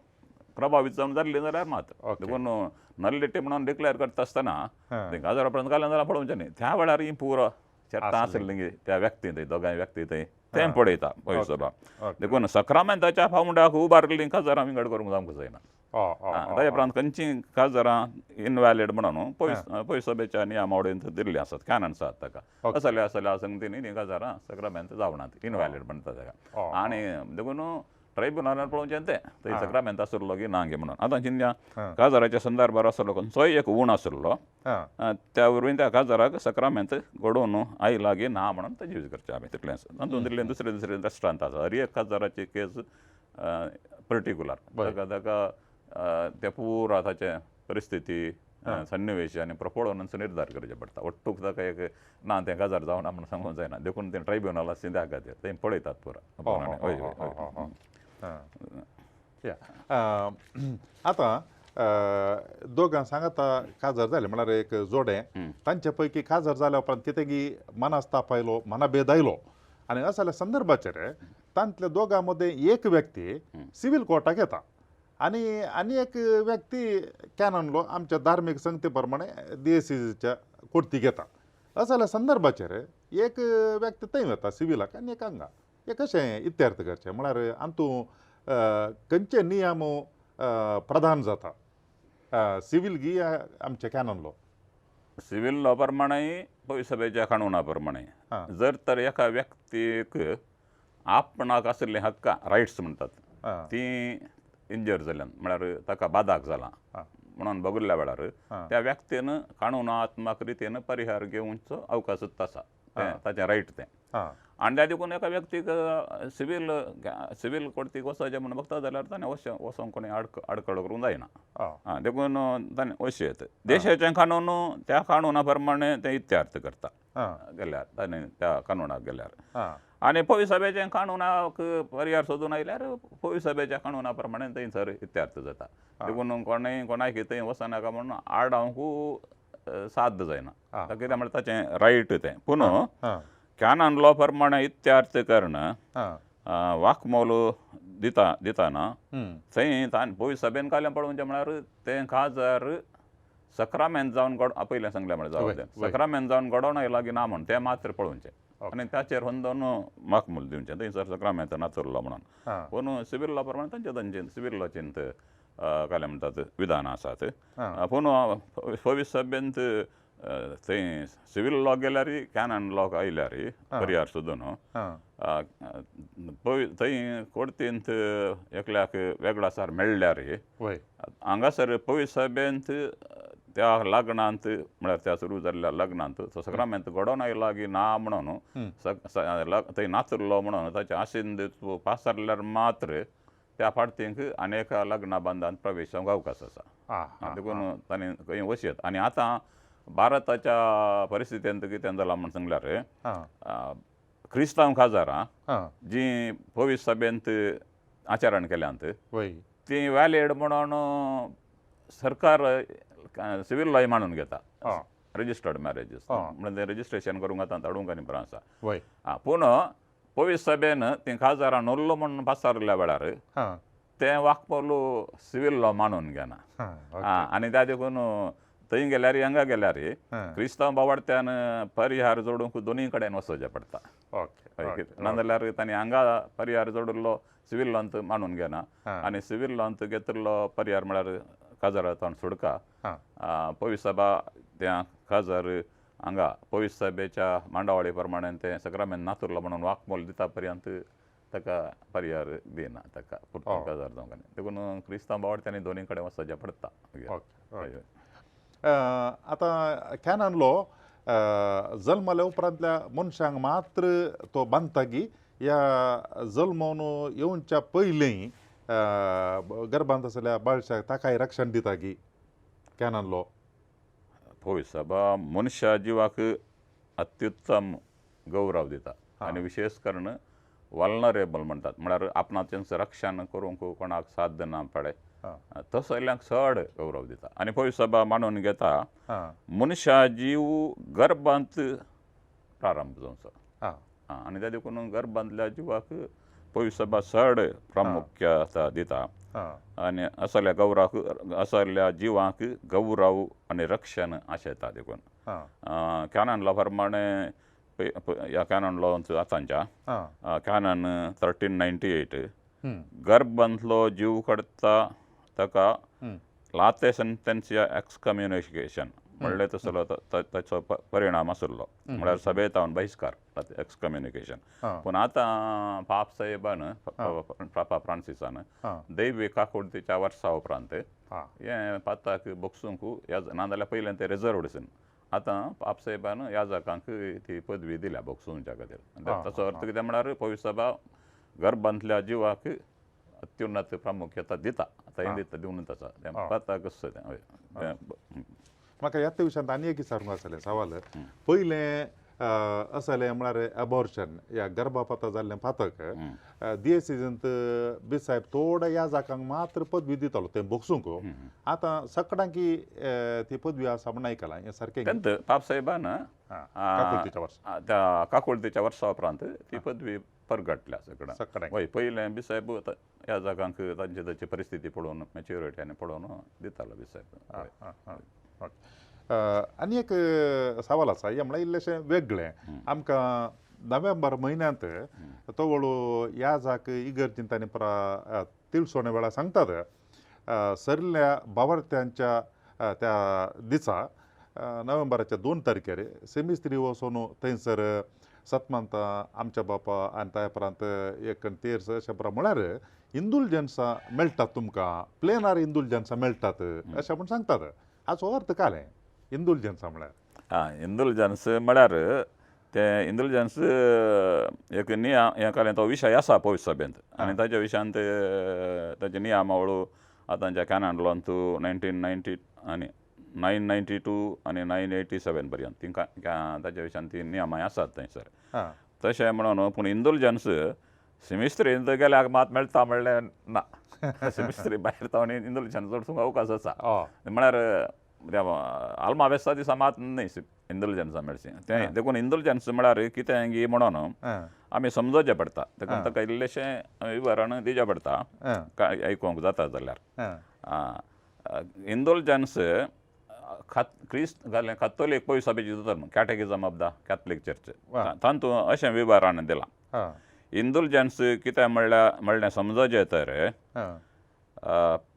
प्रभावीत जावन जाल्ली जाल्यार मात. देखून नल्लिटी म्हणून डिक्लेअर करता आसतना तें काजार उपरांत घालें जाल्यार पळोवचें न्ही, त्या वेळार ही पुरो शर्तां आसली त्या व्यक्ती थंय दोगांय व्यक्ती थंय तें पळयता पवित्र सभा. देखून सक्रामेंताच्या पावंड्याक उबारिल्लीं काजारां विंगड करूंक जावंक जायना. ताजे उपरांत खंयचीं काजारां इनव्हॅलिड म्हणून पवित्र सभेच्या नियमावळींत दिल्लीं आसात, कॅनन्स आसात ताका असल्या असल्या संगतींनी तीं काजारां सक्रामेंत जावनात, इनव्हॅलिड म्हणटा ताका. आनी देखून ट्रायब्युनलान पळोवचें तें थंय सक्रामेंत आसलो की ना गे म्हणून. आतां चिंतया काजाराच्या संदर्भार आसलो खंयचोय एक ऊण आसलो त्या वरवीं त्या काजाराक सक्रामेंत घडोवन आयला की ना म्हणून तजवीज करचें आमी तितलेंच. तातूंत दिल्लें दुसरे दुसरे दृश्टांत आसा. हर एक काजाराची केस पर्टिक्युलर ताका ताका ते पुरा ताचें परिस्थिती सन्निवेश आनी पळोवन निर्धार करचें पडटा. ಒಟ್ಟುಗ್ ताका एक ना तें काजार जावना म्हणून सांगूंक जायना. देखून तें ट्रायब्युनल आसा त्या खातीर तें पळयतात पुरा. हय हय. आतां दोगां सांगाता काजार जालें म्हळ्यार एक जोडें तांचे पैकी काजार जाल्या उपरांत कितें की मनास्ताप आयलो, मनाभेद आयलो आनी असल्या संदर्भाचेर तांतल्या दोगां मदें एक व्यक्ती सिवील कोर्टाक येता आनी आनी एक व्यक्ती कॅनन लॉ आमच्या धार्मीक संगती प्रमाणे डीएसीच्या कोर्तीक येता. असल्या संदर्भाचेर एक व्यक्ती थंय वता सिविलाक आनी एक हांगा. हें कशें इत्यर्थ करचें म्हळ्यार हातूंत खंयचे नियम प्रधान जाता, सिवील गी आमचे कॅनन लॉ? सिवील लॉ प्रमाणे पवित्र सभेच्या कानूना प्रमाणे जर तर एका व्यक्तीक आपणाक आशिल्ले हक्कां रायट्स म्हणटात ती इंजर जाल्यान म्हळ्यार ताका बादाक जाला म्हणून बगुल्ल्या वेळार त्या व्यक्तीन कानुनात्मक रितीन परिहार घेवचो अवकाशूच आसा, ताचें रायट तें. आनी त्या देखून एका व्यक्तीक सिवील सिवील कोर्तीक वचपाचें म्हूण बगता जाल्यार ताणें वचोंक कोणी आडखळ करूंक जायना. आं देखून ताणें वचूं येता. देशाचें कानून त्या कानुना प्रमाणे तें इत्यार्थ करता गेल्यार ताणें त्या कानुनाक गेल्यार. आनी पवित्र सभेचें कानुनाक परिहार सोदून आयल्यार पवित्र सभेच्या कानुना प्रमाणे थंयसर इत्यार्थ जाता. देखून कोणें कोणाक थंय वचनाका म्हणून आडावंक साध्य जायना, कित्याक म्हळ्यार ताचें रायट तें. पूण कॅनन लॉ प्रमाणे इत्यार्थ करणं वाकमोल दिता दिताना थंय ताणें पवित्र सभेन काल्यां पळोवचें म्हळ्यार तें काजार सक्रामेंत जावन घड पयलें सांगलें म्हळ्यार वय, जावं वय. सक्रामेंत जावन घडोवन लागीं ना म्हण तें मात्र पळोवचें ओके. आनी ताचेर होंदोन माकमूल दिवचें थंयसर सक्रामेंत नाचरलो म्हणून. हां. पूण सिवील लॉ प्रमाणे तांचे तांचे सिवील लॉचेंत काय म्हणटात विधानां आसात. हां. पूण पवित्र सभेंत थंय सिवील लॉ गेल्यार कॅनन लॉ आयल्यार परिहार सोदून हां. थंय कोर्तींत एकल्याक वेगळासार मेळ्ळ्यार वय. हांगासर पवित्र सभेंत त्या लग्नांत म्हळ्यार त्या सुरू जाल्ल्या लग्नांत तो सक्रामेंत घडोवन आयला की ना म्हणून थंय नाचरलो म्हणून ताचें आशिंद पासारल्यार मात्र त्या फाटतींक अनेक लग्ना बांदांत प्रवेश जावंक अवकाश आसा. हां हां. देखून तांणी खंय वचयेत. आनी आतां भारताच्या परिस्थितींत कितें जालां म्हण सांगल्यार हां. क्रिस्तांव काजारां हां. जीं पवित्र सभेंत आचरण केल्यांत वय. तीं व्हॅलीड म्हणून सरकार सिवील लॉय मानून घेता. हां. रजिस्टर्ड मॅरेजीस हां. म्हणून तें रजिस्ट्रेशन करूंक आतां धाडूंक आनी बरें आसा. वय. आं, पूण पवित्र सभेन तीं काजारां नोल्लो म्हणून पासारल्या वेळार हां. तें वाकपोलो सिवील लॉ मानून घेना. हां. ओके. आं, आनी त्या देखून थंय गेल्यार हांगा गेल्यार हां. क्रिस्तांव बावडत्यान परिहार जोडूंक दोनूय कडेन वचचें पडटा. ओके. हय, ओके. नाजाल्यार तांणी हांगा परिहार जोडिल्लो सिवील लॉंत मानून घेना हां. आनी सिवील लॉंत घेतिल्लो परिहार म्हळ्यार काजार ताण सुडका. हां. पवित्र सभा त्या काजार हांगा पवित्र सभेच्या मांडावळी प्रमाणे तें सक्रामेंत नातुरलो म्हणून वाकमोल दिता पर्यंत ताका परिहार दिना ताका पुर्ती हो. काजार जावंक. देखून क्रिस्तांव बावडत्यांनी दोनूय कडेन वचचें पडटा. ओके. ओके. आतां कॅनन लॉ जल्मल्या उपरांतल्या मनशांक मात्र तो बांदता की ह्या जल्मोन येवच्या पयलीं गर्भांत आसल्या बाळशाक ताकाय रक्षण दिता की कॅनन लॉ? पवित्र सभा मनशा जिवाक अत्युत्तम गौरव दिता आनी विशेश करून वल्नरेबल म्हणटात म्हळ्यार आपणाचें रक्षण करूंक कोणाक साध्य ना पडे हां. तसल्यांक चड गौरव दिता. आनी पवित्र सभा मानून घेता हां. मनशा जीव गर्भांत प्रारंभ जावचो. हां. आनी त्या देखून गर्भांतल्या जिवाक पवित्र सभा चड प्रामुख्यता दिता हां. आनी असल्या गौराक असल्या जिवांक गौरव आनी रक्षण आशेता. देखून हां. कॅनन लॉ प्रमाणे ह्या कॅनन लॉ आतांच्या हां. कॅनन 1398 गर्भांतलो जीव काडटा ताका लाते सेंटेन्सिया एक्सकम्युनिकेशन म्हणलें तसलो ताचो परिणाम आशिल्लो म्हळ्यार सभेतावन बहिश्कार एक्सकम्युनिकेशन. हां. पूण आतां पाप साहेबान पापा फ्रांसिसान हां. दैवी काकुळतीच्या वर्सा उपरांत हां. हें पाताक बगसूंक नाजाल्यार पयलें तें रिजर्वड आसून आतां पाप साहेबान याजकांक ती पदवी दिल्या बगसुंच्या खातीर. हां, ताचो अर्थ कितें म्हळ्यार पवित्र सभा गर्भांतल्या जिवाक अत्युन्नत प्रामुख्यता दिता. आतां हें दिता दिवनूच आसा तें पाताक आसता तें. हय. तें म्हाका ह्या विशयांत आनी एक विचारूंक आसलें सवाल. पयलें असलें म्हळ्यार एबॉर्शन ह्या गर्भपाता जाल्लें पातक दियेसिजंत बिसायब थोड्या याजकांक मात्र पदवी दितालो तें बगसूंक. आतां सगळ्यांकी ती पदवी आसा म्हूण आयकलां हें सारकें? तेंत पाप साहेबान काकुळतीच्या वर्सा त्या काकुळतीच्या वर्सा उपरांत ती पदवी परगटल्या सगळ्यांक. सगळ्यांक. हय, पयलें बिसायब याजकांक तांची ताची परिस्थिती पळोवन मॅच्युरिटी आनी पळोवन दितालो बिसायब. हां. ओके. आनी एक सवाल आसा हें म्हळ्यार इल्लेशें वेगळें. आमकां नोव्हेंबर म्हयन्यांत तवळू याजाक इगर्जींत आनी परा तिळसोणे वेळार सांगतात सरल्या बावरत्यांच्या त्या दिसा नोव्हेंबराच्या 2 तारखेर सेमिस्त्री वचून थंयसर सतमानता आमच्या बापा आनी त्या उपरांत एक तेर्स अशें परा म्हळ्यार इंदुलजन्सां मेळटात तुमकां प्लेनार इंदुलजन्सां मेळटात अशें म्हूण सांगतात. हाचो अर्थ काय इंदुलजन्सां म्हळ्यार? आं, इंदुलजन्स म्हळ्यार तें इंदुलजन्स एक नियम हें कालें तो विशय आसा पवित्र सभेंत आनी ताच्या विशयांत ताचे नियमावळू आतांच्या कॅनन लॉंत 1990 आनी 992 आनी 987 पर्यंत ती ताच्या विशयांत ती नियमां आसात थंयसर. हां. तशें म्हणून पूण इंदुलजन्स सिमिस्त्रींत गेल्यार मात मेळटा म्हणलें ना. सिमिस्त्री भायर तावन इंदुलजन्स चडसूंक अवकाश आसा. म्हळ्यार आल्मा वेस्ता दिसा मात न्हय इंदुलजन्सां मेळची तें. देखून इंदुलजन्स म्हळ्यार कितें गी म्हणून आमी समजोवचें पडटा. देखून ताका इल्लेशें विवरण दिवचें पडटा आयकूंक जाता जाल्यार. इंदुलजन्स क्रिस्त घालें कातोलीक पयस सभेची धर्म, Catechism of the Catholic Church, तातूंत अशें विवरण दिलां. इंडल्जन्स कितें म्हणल्यार म्हणलें समजचें तर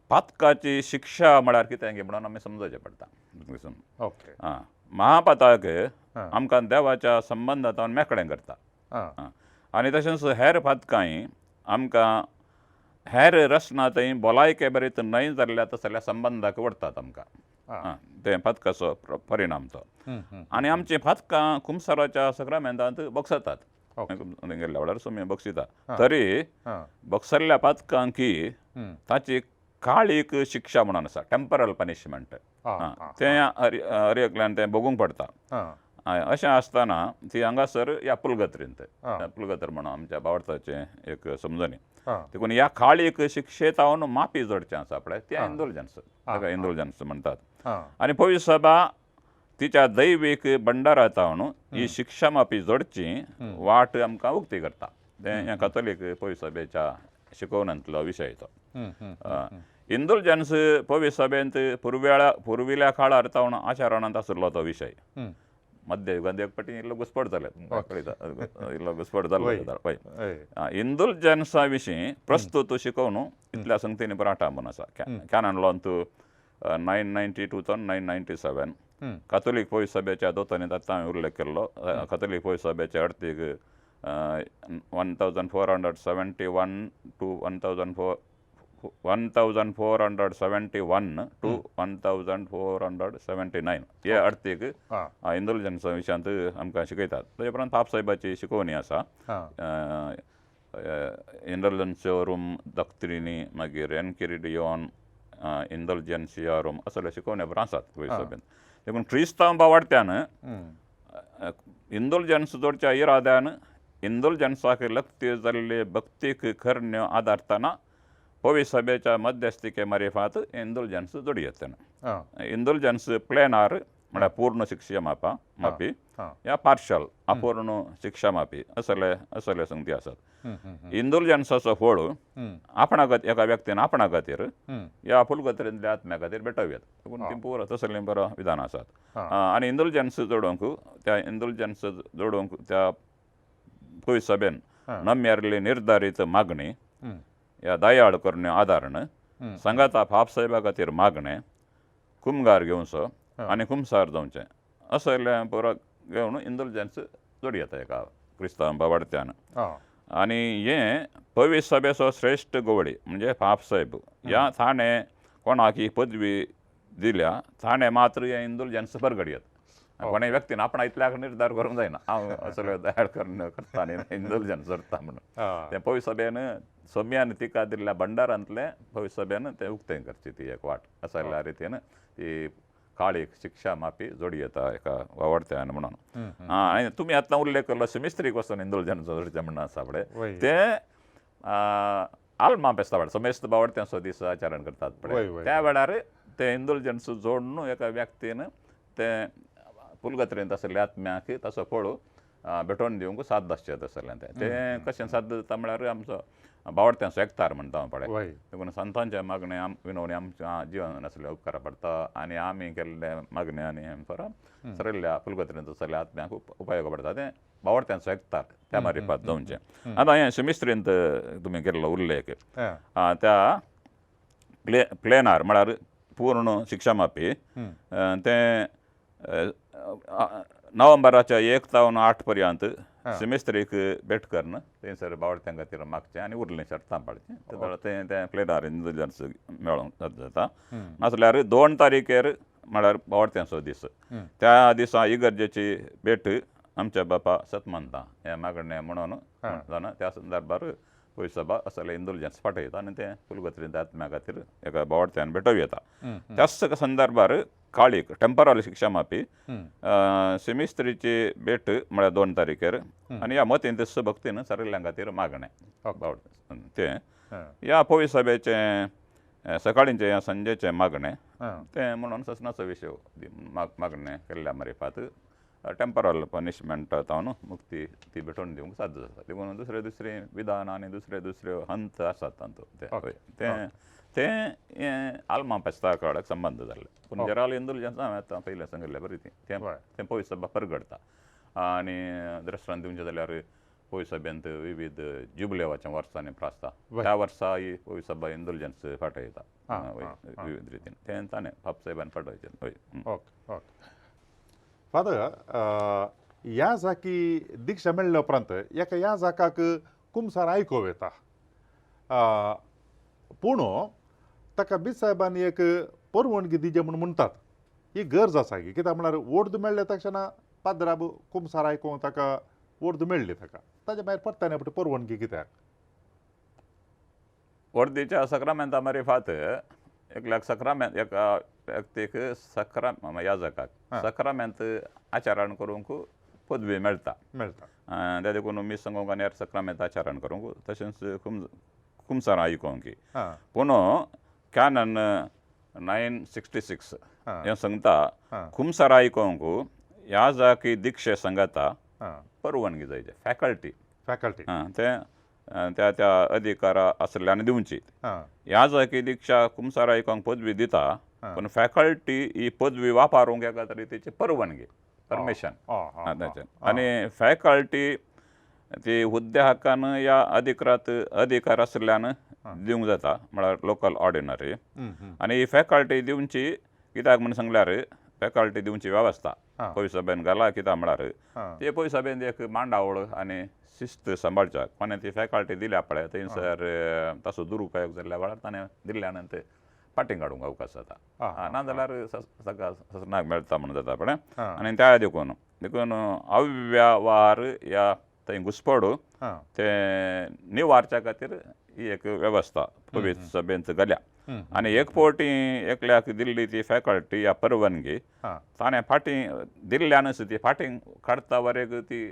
पातकाची शिक्षा म्हळ्यार कितें म्हणून आमी समजचें पडटा. आं, महापातक आमकां देवाच्या संबंदांत मेकळें करता आनी तशेंच हेर पातकांय आमकां हेर रचना थंय भलायके बरीत न्हय जाल्ल्या तसल्या संबंदाक व्हरतात आमकां. तें पातकाचो परिणाम तो. आनी आमचीं पातकां कुमसाराच्या सक्रामेंतांत बगसतात, गेल्ल्या वेळार सुमी बक्षिता तरी बगसल्ल्या पातकांकी ताची काळीक शिक्षा म्हणून आसा, टेम्परल पनिशमेंट, तें हर एकल्यान तें भोगूंक पडटा. अशें आसतना ती हांगासर ह्या पुलगत्रींत, पुलगत्र म्हणून आमच्या बावडताचें एक समजणी, देखून ह्या काळीक शिक्षेतावन माफी जोडचें आसा पळय तें इंडल्जन्स, ताका इंडल्जन्स म्हणटात. आनी पवित्र सभा तिच्या दैवीक भंडारांतावन ही शिक्षा माफी जोडची वाट आमकां उक्ती करता. तें ह्या कातोलीक पवित्र सभेच्या शिकोवणांतलो विशय तो. इंडल्जन्स पवित्र सभेंत पुर्विल्या काळार तावन आचरणांत आशिल्लो तो विशय. मध्ययुगांत एक पटी इल्लो घुस्पट जाले, इल्लो घुस्पट जालो पळय. इंडल्जन्सा विशीं प्रस्तुत शिकोवन इतल्या संगतींनी बरो म्हूण आसा. कॅनन लॉंत 992 to 997 Catholic पवित्र सभेच्या दोतोनी आतां हांवें उल्लेख केल्लो. कातोलीक पवित्र सभेच्या अर्थीक 1471 to 1471 to 1479 हे अर्थीक इंडल्जन्सा विशयांत आमकां शिकयतात. ताचे उपरांत पाप साहेबाची शिकोवणी आसा, इंडल्जन्सियोरूम दक्त्रिनी, मागीर एनकिरिडियोन इंडल्जन्सियारूम असले शिकोवणे बरें आसात पवित्र सभेंत. देखून क्रिस्तांव बावाडत्यान इंडल्जन्स जोडच्या इराद्यान इंडल्जन्साक लक्ती जाल्ले भक्तीक करण्यो आदारतना पवित्र सभेच्या मध्यस्थिके मारिफात इंडल्जन्स जोडयेत. इंडल्जन्स प्लेनार म्हळ्यार पूर्ण शिक्षा माफी या पार्शल अपूर्ण शिक्षा माफी असले असले संगती आसात. इंडल्जन्साचो फळ आपणा खातीर, एका व्यक्तीन आपणा खातीर या फुलगत्रेंतल्या आत्म्या खातीर भेटोवं येता. देखून ती पुरो तसलीं बरो विधानां आसात. आनी इंडल्जन्स जोडूंक त्या इंडल्जन्स जोडूंक त्या पवित्र सभेन नम्यारली निर्धारीत मागणी ह्या दयाळ करण्यो आदारण सांगाता पाप साहेबा खातीर मागणें कुमगार घेवचो आनी कुमसार जावचें असलें पुरो घेवन इंडल्जन्स जोडी येता एका क्रिस्तांव बावाडत्यान. आनी हें पवित्र सभेचो श्रेश्ठ गवळी म्हणजे पाप साहेब ह्या ताणें कोणाक ही पदवी दिल्या ताणें मात्र हें इंडल्जन्स परगडयत. कोणें व्यक्तीन आपणा इतल्याक निर्धार करूंक जायना हांव असल्यो दयाळ करता आनी इंडल्जन्स जोडटा म्हणून. तें पवित्र सभेन सोम्यान तिका दिल्ल्या भंडारांतलें पवित्र सभेन तें उक्तें करची ती एक वाट असल्या रितीन ती काळीक शिक्षा माफी जोडी येता एका वावडत्यान म्हणून. आनी तुमी आतां उल्लेख केल्लो सिमिस्त्रीक वचून इंडल्जन्स जोडचें म्हणून आसा पळय तें आल्मा पेस्ता पळय समेस्त बावडत्यांचो दीस आचरण करतात पळय त्या वेळार तें इंडल्जन्स जोडून एका व्यक्तीन तें पुलगत्रेंत आशिल्ल्या आत्म्याक ताचो फळ भेटोवन दिवंक साथ आसचें तसलें तें तें कशें साथ दिता म्हळ्यार आमचो बावडत्यांचो एकतार म्हणटा हांव पळय. देखून संतांच्या मागणें विनवणी आमच्या जिवन आसले उपकारा पडटा आनी आमी केल्ले मागणें आनी हें परत सरिल्ल्या फुलगत्रेंत आशिल्ल्या आत्म्याक उपयोग पडटा तें बावडत्यांचो एकतार त्या मारिफात जावचें. आतां हें सिमिस्त्रींत तुमी केल्लो उल्लेख त्या प्लेनार म्हळ्यार पूर्ण शिक्षा माफी तें नोव्हेंबराच्या 1 तावन 8 पर्यंत सिमेस्त्रीक भेट करून थंयसर बावडत्यां खातीर मागचें आनी उरलें शर्तां पाळचें तें तें प्लेनार इंडल्जन्स मेळोंक जाता. नासल्यार 2 तारीखेर म्हळ्यार बावडत्यांचो दीस त्या दिसा इगर्जेची भेट आमच्या बापा सतमानता हें मागणें म्हणून जाणा त्या संदर्भार पवित्र सभा असले इंडल्जन्स पाठयता आनी तें फुलगत्रींत आत्म्या खातीर एका बावडत्यान भेटोवं येता. त्याच संदर्भार काळीक टेंपरल शिक्षा माफी सिमिस्त्रीची भेट म्हळ्यार 2 तारीखेर आनी ह्या मतींत भक्तीन सरिल्ल्यां खातीर मागणें तें ह्या पवित्र सभेचें सकाळींचें या सांजेचें मागणें तें म्हणून ससनाचो विशय मागणें केल्ल्या मारिफात टेंपरल पनिशमेंट तावन मुक्ती ती भेटोवन दिवंक साध्य जाता. देखून दुसरे दुसरे विधान आनी दुसरे दुसरे हंत आसात तातूंत ते ते हें आल्मा पेस्ता कडेन संबंद जाल्ले. पूण जेराल इंदुलजन्स हांवें आतां पयलें सांगिल्लें बरी ती तें पयस सभा परगडटा आनी दृश्टांत दिवचें जाल्यार पयस सभेंत विविध जुबलेवाच्या वर्सांनी प्रासता त्या वर्सा ही पयस सभा इंदुलजन्स फाटयता विविध रितीन तें ताणें पाप साहेबान फाटयचें. हय ओके ओके फादर, ह्या जाकी दीक्षा मेळ्ळ्या उपरांत एका ह्या जाकाक कुमसार आयकूंक येता, पूण ताका बीज साहेबान एक परवणगी दिजे म्हूण म्हणटात. ही गरज आसा की कित्याक म्हळ्यार ओर्द मेळ्ळें तक्षणा पाद्राब कुमसार आयकूंक ताका ओर्द मेळ्ळी ताका ताच्या भायर पडटा न्ही परवणगी कित्याक? वर्दीच्या सक्रामेंता मारिफात एकल्याक सक्रामेंत एका व्यक्तीक याजकाक सक्रामेंत आचरण करूंक पदवी मेळटा मेळटा त्या देखून मीस सांगूंक आनी हेर सक्रामेंत आचरण करूंक तशेंच कुमसारां आयकोंक. पूण कॅनन 966 हें सांगता कुमसारां आयकोंक याजकी दिक्षे सांगता परवानगी जायचे फॅकल्टी फॅकल्टी तें त्या त्या अधिकारा आसल्यान दिवची. याजकी दीक्षा कुमसार आयकोंक पदवी दिता पूण फॅकल्टी ही पदवी वापरूंक एका तरी तेची परवानगी परमिशन आनी फॅकल्टी ती हुद्द्या हक्कान या अधिकृत अधिकार आसल्यान दिवंक जाता म्हळ्यार लोकल ऑर्डिनरी. आनी ही फॅकल्टी दिवची कित्याक म्हूण सांगल्यार फॅकल्टी दिवची वेवस्था पयस सभेन घाला कित्याक म्हळ्यार ते पयस सभेन एक मांडावळ आनी शिस्त सांबाळच्याक कोणें ती फॅकल्टी दिल्या पळय थंयसर ताचो दुरुपयोग जाल्ल्या वेळार ताणें दिल्ल्या नंतर फाटीं काडूंक अवकाश जाता, नाजाल्यार ताका ससनाक मेळटा म्हूण जाता पळय. आनी त्या देखून देखून अव्यवहार ह्या थंय घुसपडू ते निवारच्या खातीर ही एक वेवस्था पवित्र सभेंत घाल्या. आनी एक फावटी एकल्याक दिल्ली ती फॅकल्टी या परवानगी ताणें फाटीं दिल्ल्यानच ती फाटीं काडटा वरेक ती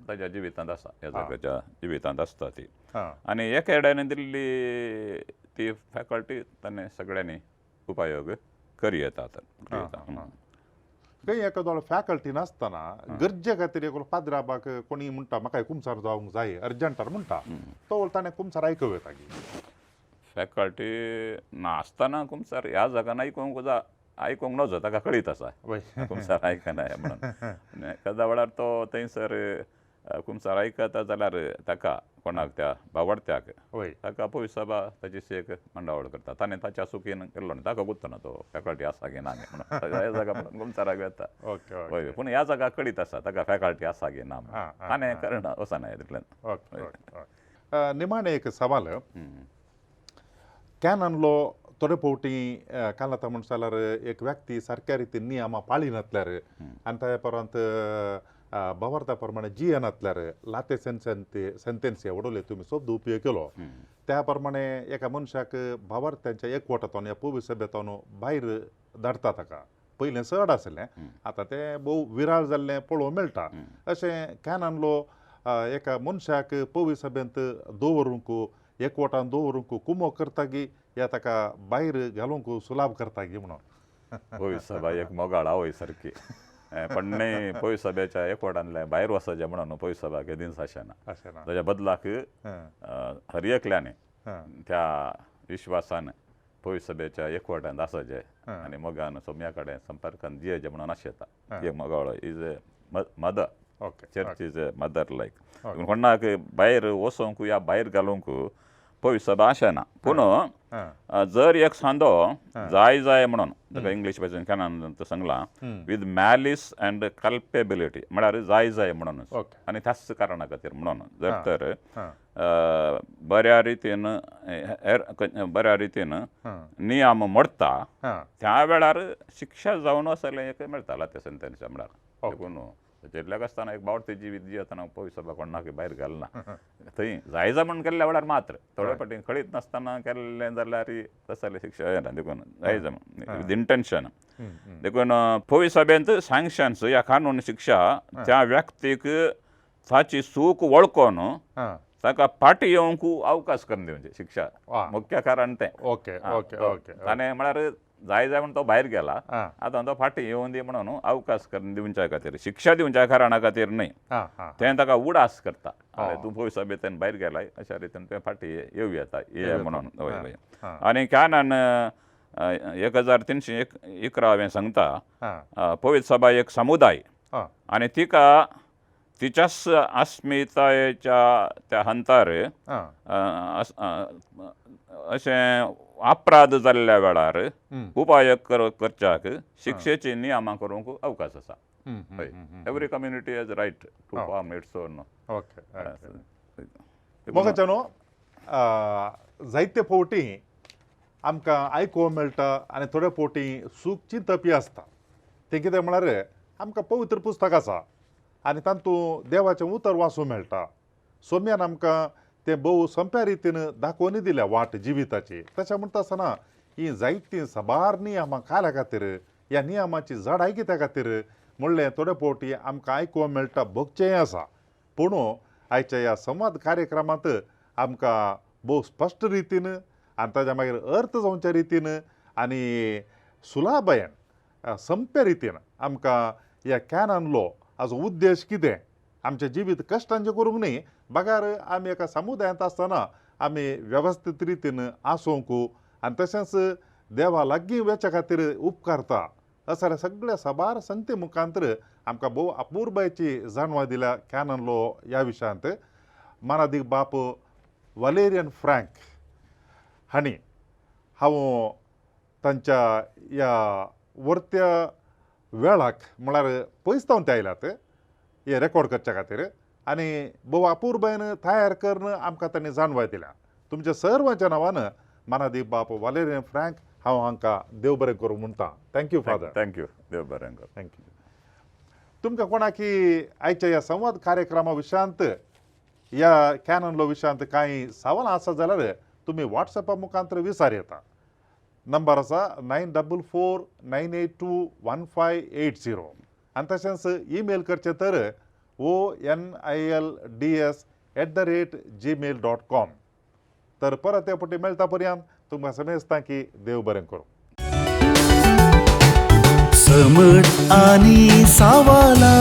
ताच्या जिवितांत आसा ह्या जिवितांत आसता ती. आनी एकेड्यान दिल्ली ती फॅकल्टी ताणें सगळ्यांनी उपयोग करी येतात. खंय एखादो फॅकल्टी नासतना गरजे खातीर एकलो पाद्राबाक कोणी म्हणटा म्हाका कुमसार जावंक जाय अर्जंटार म्हणटा तो ताणें कुमसार आयकूं येता की फॅकल्टी नासतना कुमसार ह्या जागान आयकूंक जा आयकूंक नजो ताका कळीत आसा कुमसार आयकना म्हणून. एखाद्या वेळार तो थंयसर कुमसार आयकता जाल्यार ताका कोणाक त्या बावडत्याक ताका पयस सभा ताची शेक मांडावळ करता ताणें ताच्या सुखीन केल्लो न्ही ताका गुत्तना तो फॅकल्टी आसा की ना म्हणून ह्या जागा म्हणून कुमसाराक वेता. हय पूण ह्या जागा कळीत आसा ताका फॅकल्टी आसा की ना ताणें करणा वचना तितल्यान. निमाणें एक सवाल, कॅनन थोडे फावटी काल आतां म्हणटा जाल्यार एक व्यक्ती सारक्या रितीन नियमां पाळिनातल्यार आनी ताच्या उपरांत भावार्था प्रमाणे जियेनातल्यार लाते सेंटेन्स वडवले तुमी शब्द उपयोग केलो त्या प्रमाणे एका मनशाक भावार्थ्यांच्या एकवटांतून या पवित्र सभेंतून भायर धाडटा ताका. पयलें चड आसलें आतां तें भोव विराळ जाल्लें पळोवंक मेळटा. अशें कॅनन एका मनशाक पवित्र सभेंत दवरूंक एकवटान दवरूंक कुमो करता की या ताका भायर घालूंक सुलाभ करता की म्हणून. पवित्र सभा एक मोगाळ आवय सारकी पण न्ही पवित्र सभेच्या एकवटांतल्यान भायर वचचें म्हणून पवित्र सभा केदींच अशें ना. ताच्या बदलाक हर एकल्यान त्या विश्वासान पवित्र सभेच्या एकवटांत आसचें आनी मोगान सोम्या कडेन संपर्कान जियेचें म्हणून आशेता. एक मोगाळ is a mother, church is a mother like. कोणाक भायर वचोंक या भायर घालूंक पवित्र सभा अशें ना. पूण जर एक सांदो जाय जाय म्हणून ताका इंग्लीश भाशेन कॅनन सांगलां विथ मॅलिस अँड कल्पेबिलिटी म्हळ्यार जाय जाय म्हणून आनी त्याच कारणा खातीर म्हणून जर तर बऱ्या रितीन बऱ्या रितीन नियम मोडटा त्या वेळार शिक्षा जावन आसलें एक मेळटा लाते सेंटेन्स म्हळ्यार. देखून जेटल्याक आसतना एक बावडते जिवीत जियेतना पवित्र सभा कोणाक भायर घालना थंय जाय जाय म्हणून केल्ल्या वेळार मात्र थोडे फावटी कळीत नासतना केल्लें जाल्यार तसलें शिक्षा येना. देखून जाय जाय विथ इंटेन्शन. देखून पवित्र सभेंत सँक्शन्स ह्या कानून शिक्षा त्या व्यक्तीक ताची चूक वळखून ताका फाटी येवंक अवकाश करून दिवचे शिक्षा मुख्य कारण तें. ओके ओके ओके ताणें म्हळ्यार जाय जाय म्हण तो भायर गेला, आतां तो फाटीं येवन दी म्हणून अवकाश करून दिवच्या खातीर, शिक्षा दिवच्या कारणा खातीर न्हय, तें ताका उडास करता, अरे तूं पयस सभेंतल्यान भायर गेलाय अशा रितीन तुवें फाटीं येवं येता ये म्हणून. हय हय. आनी कॅनन 1311 हांवें सांगता, पवित्र सभा एक समुदाय आनी तिका तिच्याच अस्मितायेच्या त्या हंतार अशें अपराध जाल्ल्या वेळार उपाय करच्याक शिक्षेची नियमां करूंक अवकाश आसा. हय, every community has right to form its own. Okay. मोगाच्यानो, जायते फावटी आमकां आयकूंक मेळटा आनी थोडे फावटी सूख चिंतपी आसता. तें कितें म्हळ्यार आमकां पवित्र पुस्तक आसा आनी तातूंत देवाचें उतर वाचूंक मेळटा. सोम्यान आमकां तें भोव सोंप्या रितीन दाखोवन दिल्या वाट जिविताची. तशें म्हणटा आसतना ही जायतीं साबार नियमां काल्या खातीर, ह्या नियमाची जडाय कित्या खातीर म्हणलें थोडे फावटी आमकां आयकूंक मेळटा, भोगचेंय आसा. पूण आयच्या ह्या संवाद कार्यक्रमांत आमकां भोव स्पश्ट रितीन आनी ताज्या मागीर अर्थ जावच्या रितीन आनी सुलाभयान सोंप्या रितीन आमकां ह्या कॅनन लॉ हाजो उद्देश कितें, आमचें जिवीत कश्टांचें करूंक न्ही, बगार आमी एका समुदायांत आसतना आमी वेवस्थीत रितीन आसूंक आनी तशेंच देवा लागीं वचच्या खातीर उपकारता असल्या सगळ्या साबार संगती मुखांतर आमकां भोव अपुरबायेची जाणवाय दिल्या कॅनन लॉ ह्या विशयांत. मानादीक बाप वालेरियन फ्रँक हांणी हांव तांच्या ह्या वर्त्या वेळाक म्हळ्यार पयस जावन ते आयल्यात हे रेकॉर्ड करच्या खातीर आनी भोव अपुरबायेन तयार करून आमकां तांणी जाणवाय दिल्या. तुमच्या सर्वांच्या नांवान मानादीक बाप वालेरियन फ्रँक हांव हांकां देव बरें करूं म्हणटा. Thank you father. Thank you. देव बरें करूं. Thank you. तुमकां कोणाकी आयच्या ह्या संवाद कार्यक्रमा विशयांत, ह्या कॅनन लॉ विशयांत कांय सवालां आसा जाल्यार तुमी वॉट्सॅपा मुखांतर विचार येता. नंबर आसा 944982 1580 आनी तशेंच ईमेल करचें तर onilds@gmail.com. तर परत त्या फावटी मेळटा पर्यंत तुमकां समेस्तां की देव बरें करूं. समट आनी सावाला.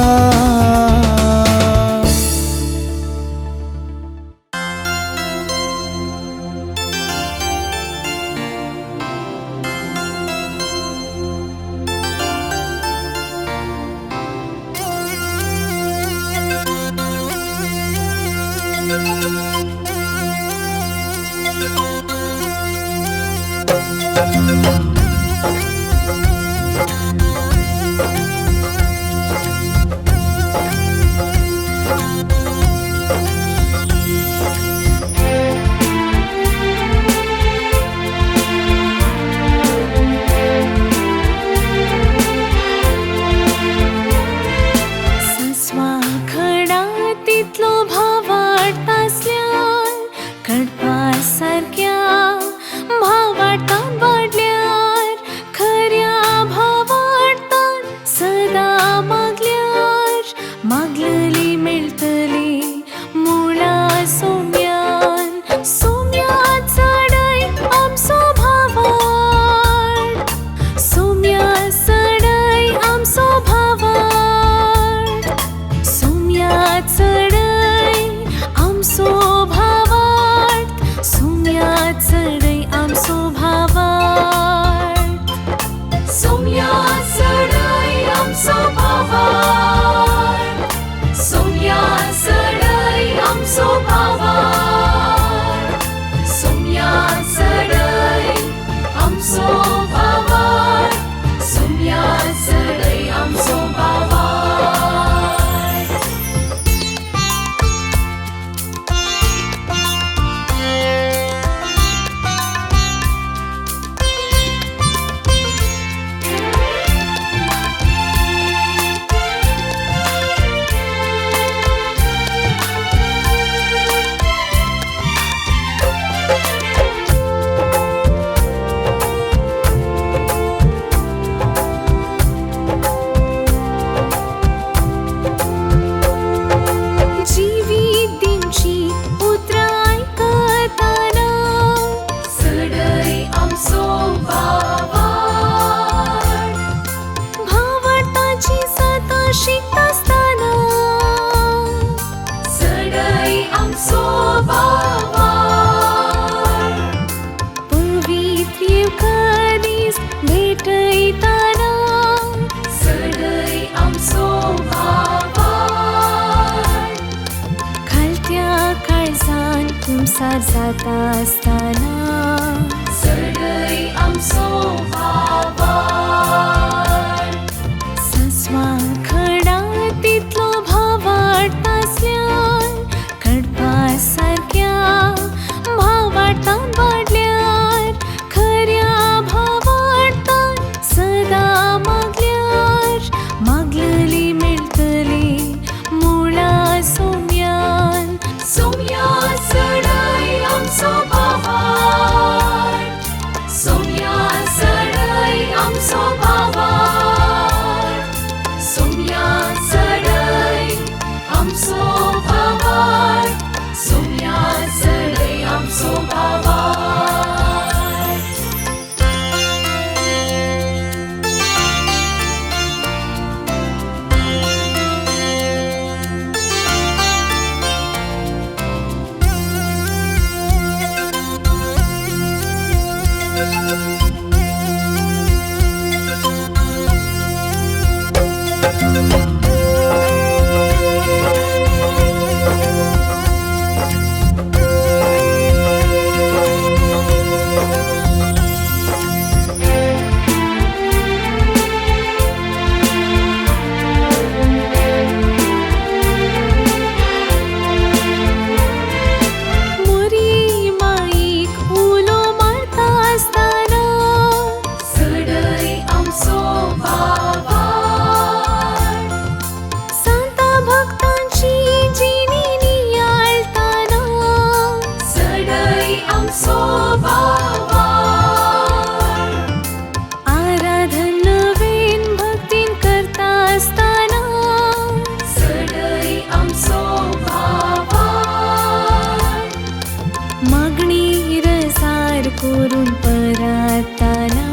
करून पराताना.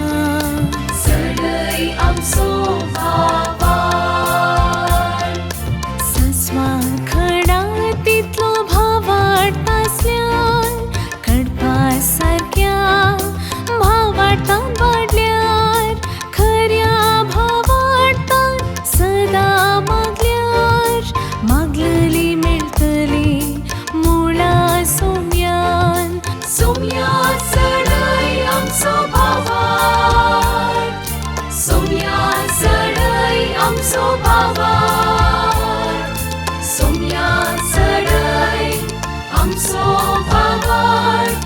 चडय आमचो भावार्थ. सासवा खडा तितलो भावार्थ आसल्यार कडपा सारक्या भावार्थान वाडल्यार खऱ्या भावार्थान सदां मागल्यार मागलली मेळटली मुळा सोम्यान. सोम्या चडय आमचो भावार्थ. सोम्या चडय आमचो भावार्थ. सोम्या चडय आमचो भावार्थ.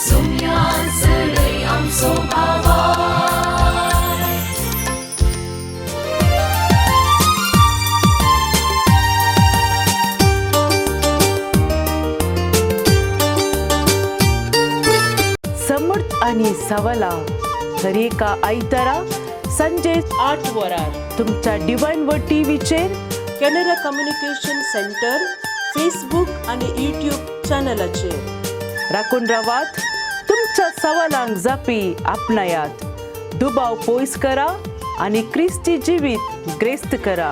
सोम्या चडय आमचो भावार्थ. समर्थ आणि सवला दरेका आयतारा संजे 8 वरार तुमच्या डिवायन व टीव्हीचेर कॅनरा कम्युनिकेशन सेंटर फेसबूक आणि यूट्यूब चॅनलाचेर. राखून रावात, तुमच्या सवालांक जापी आपणायात, दुबाव पयस करा आनी क्रिस्ती जिवीत ग्रेस्त करा.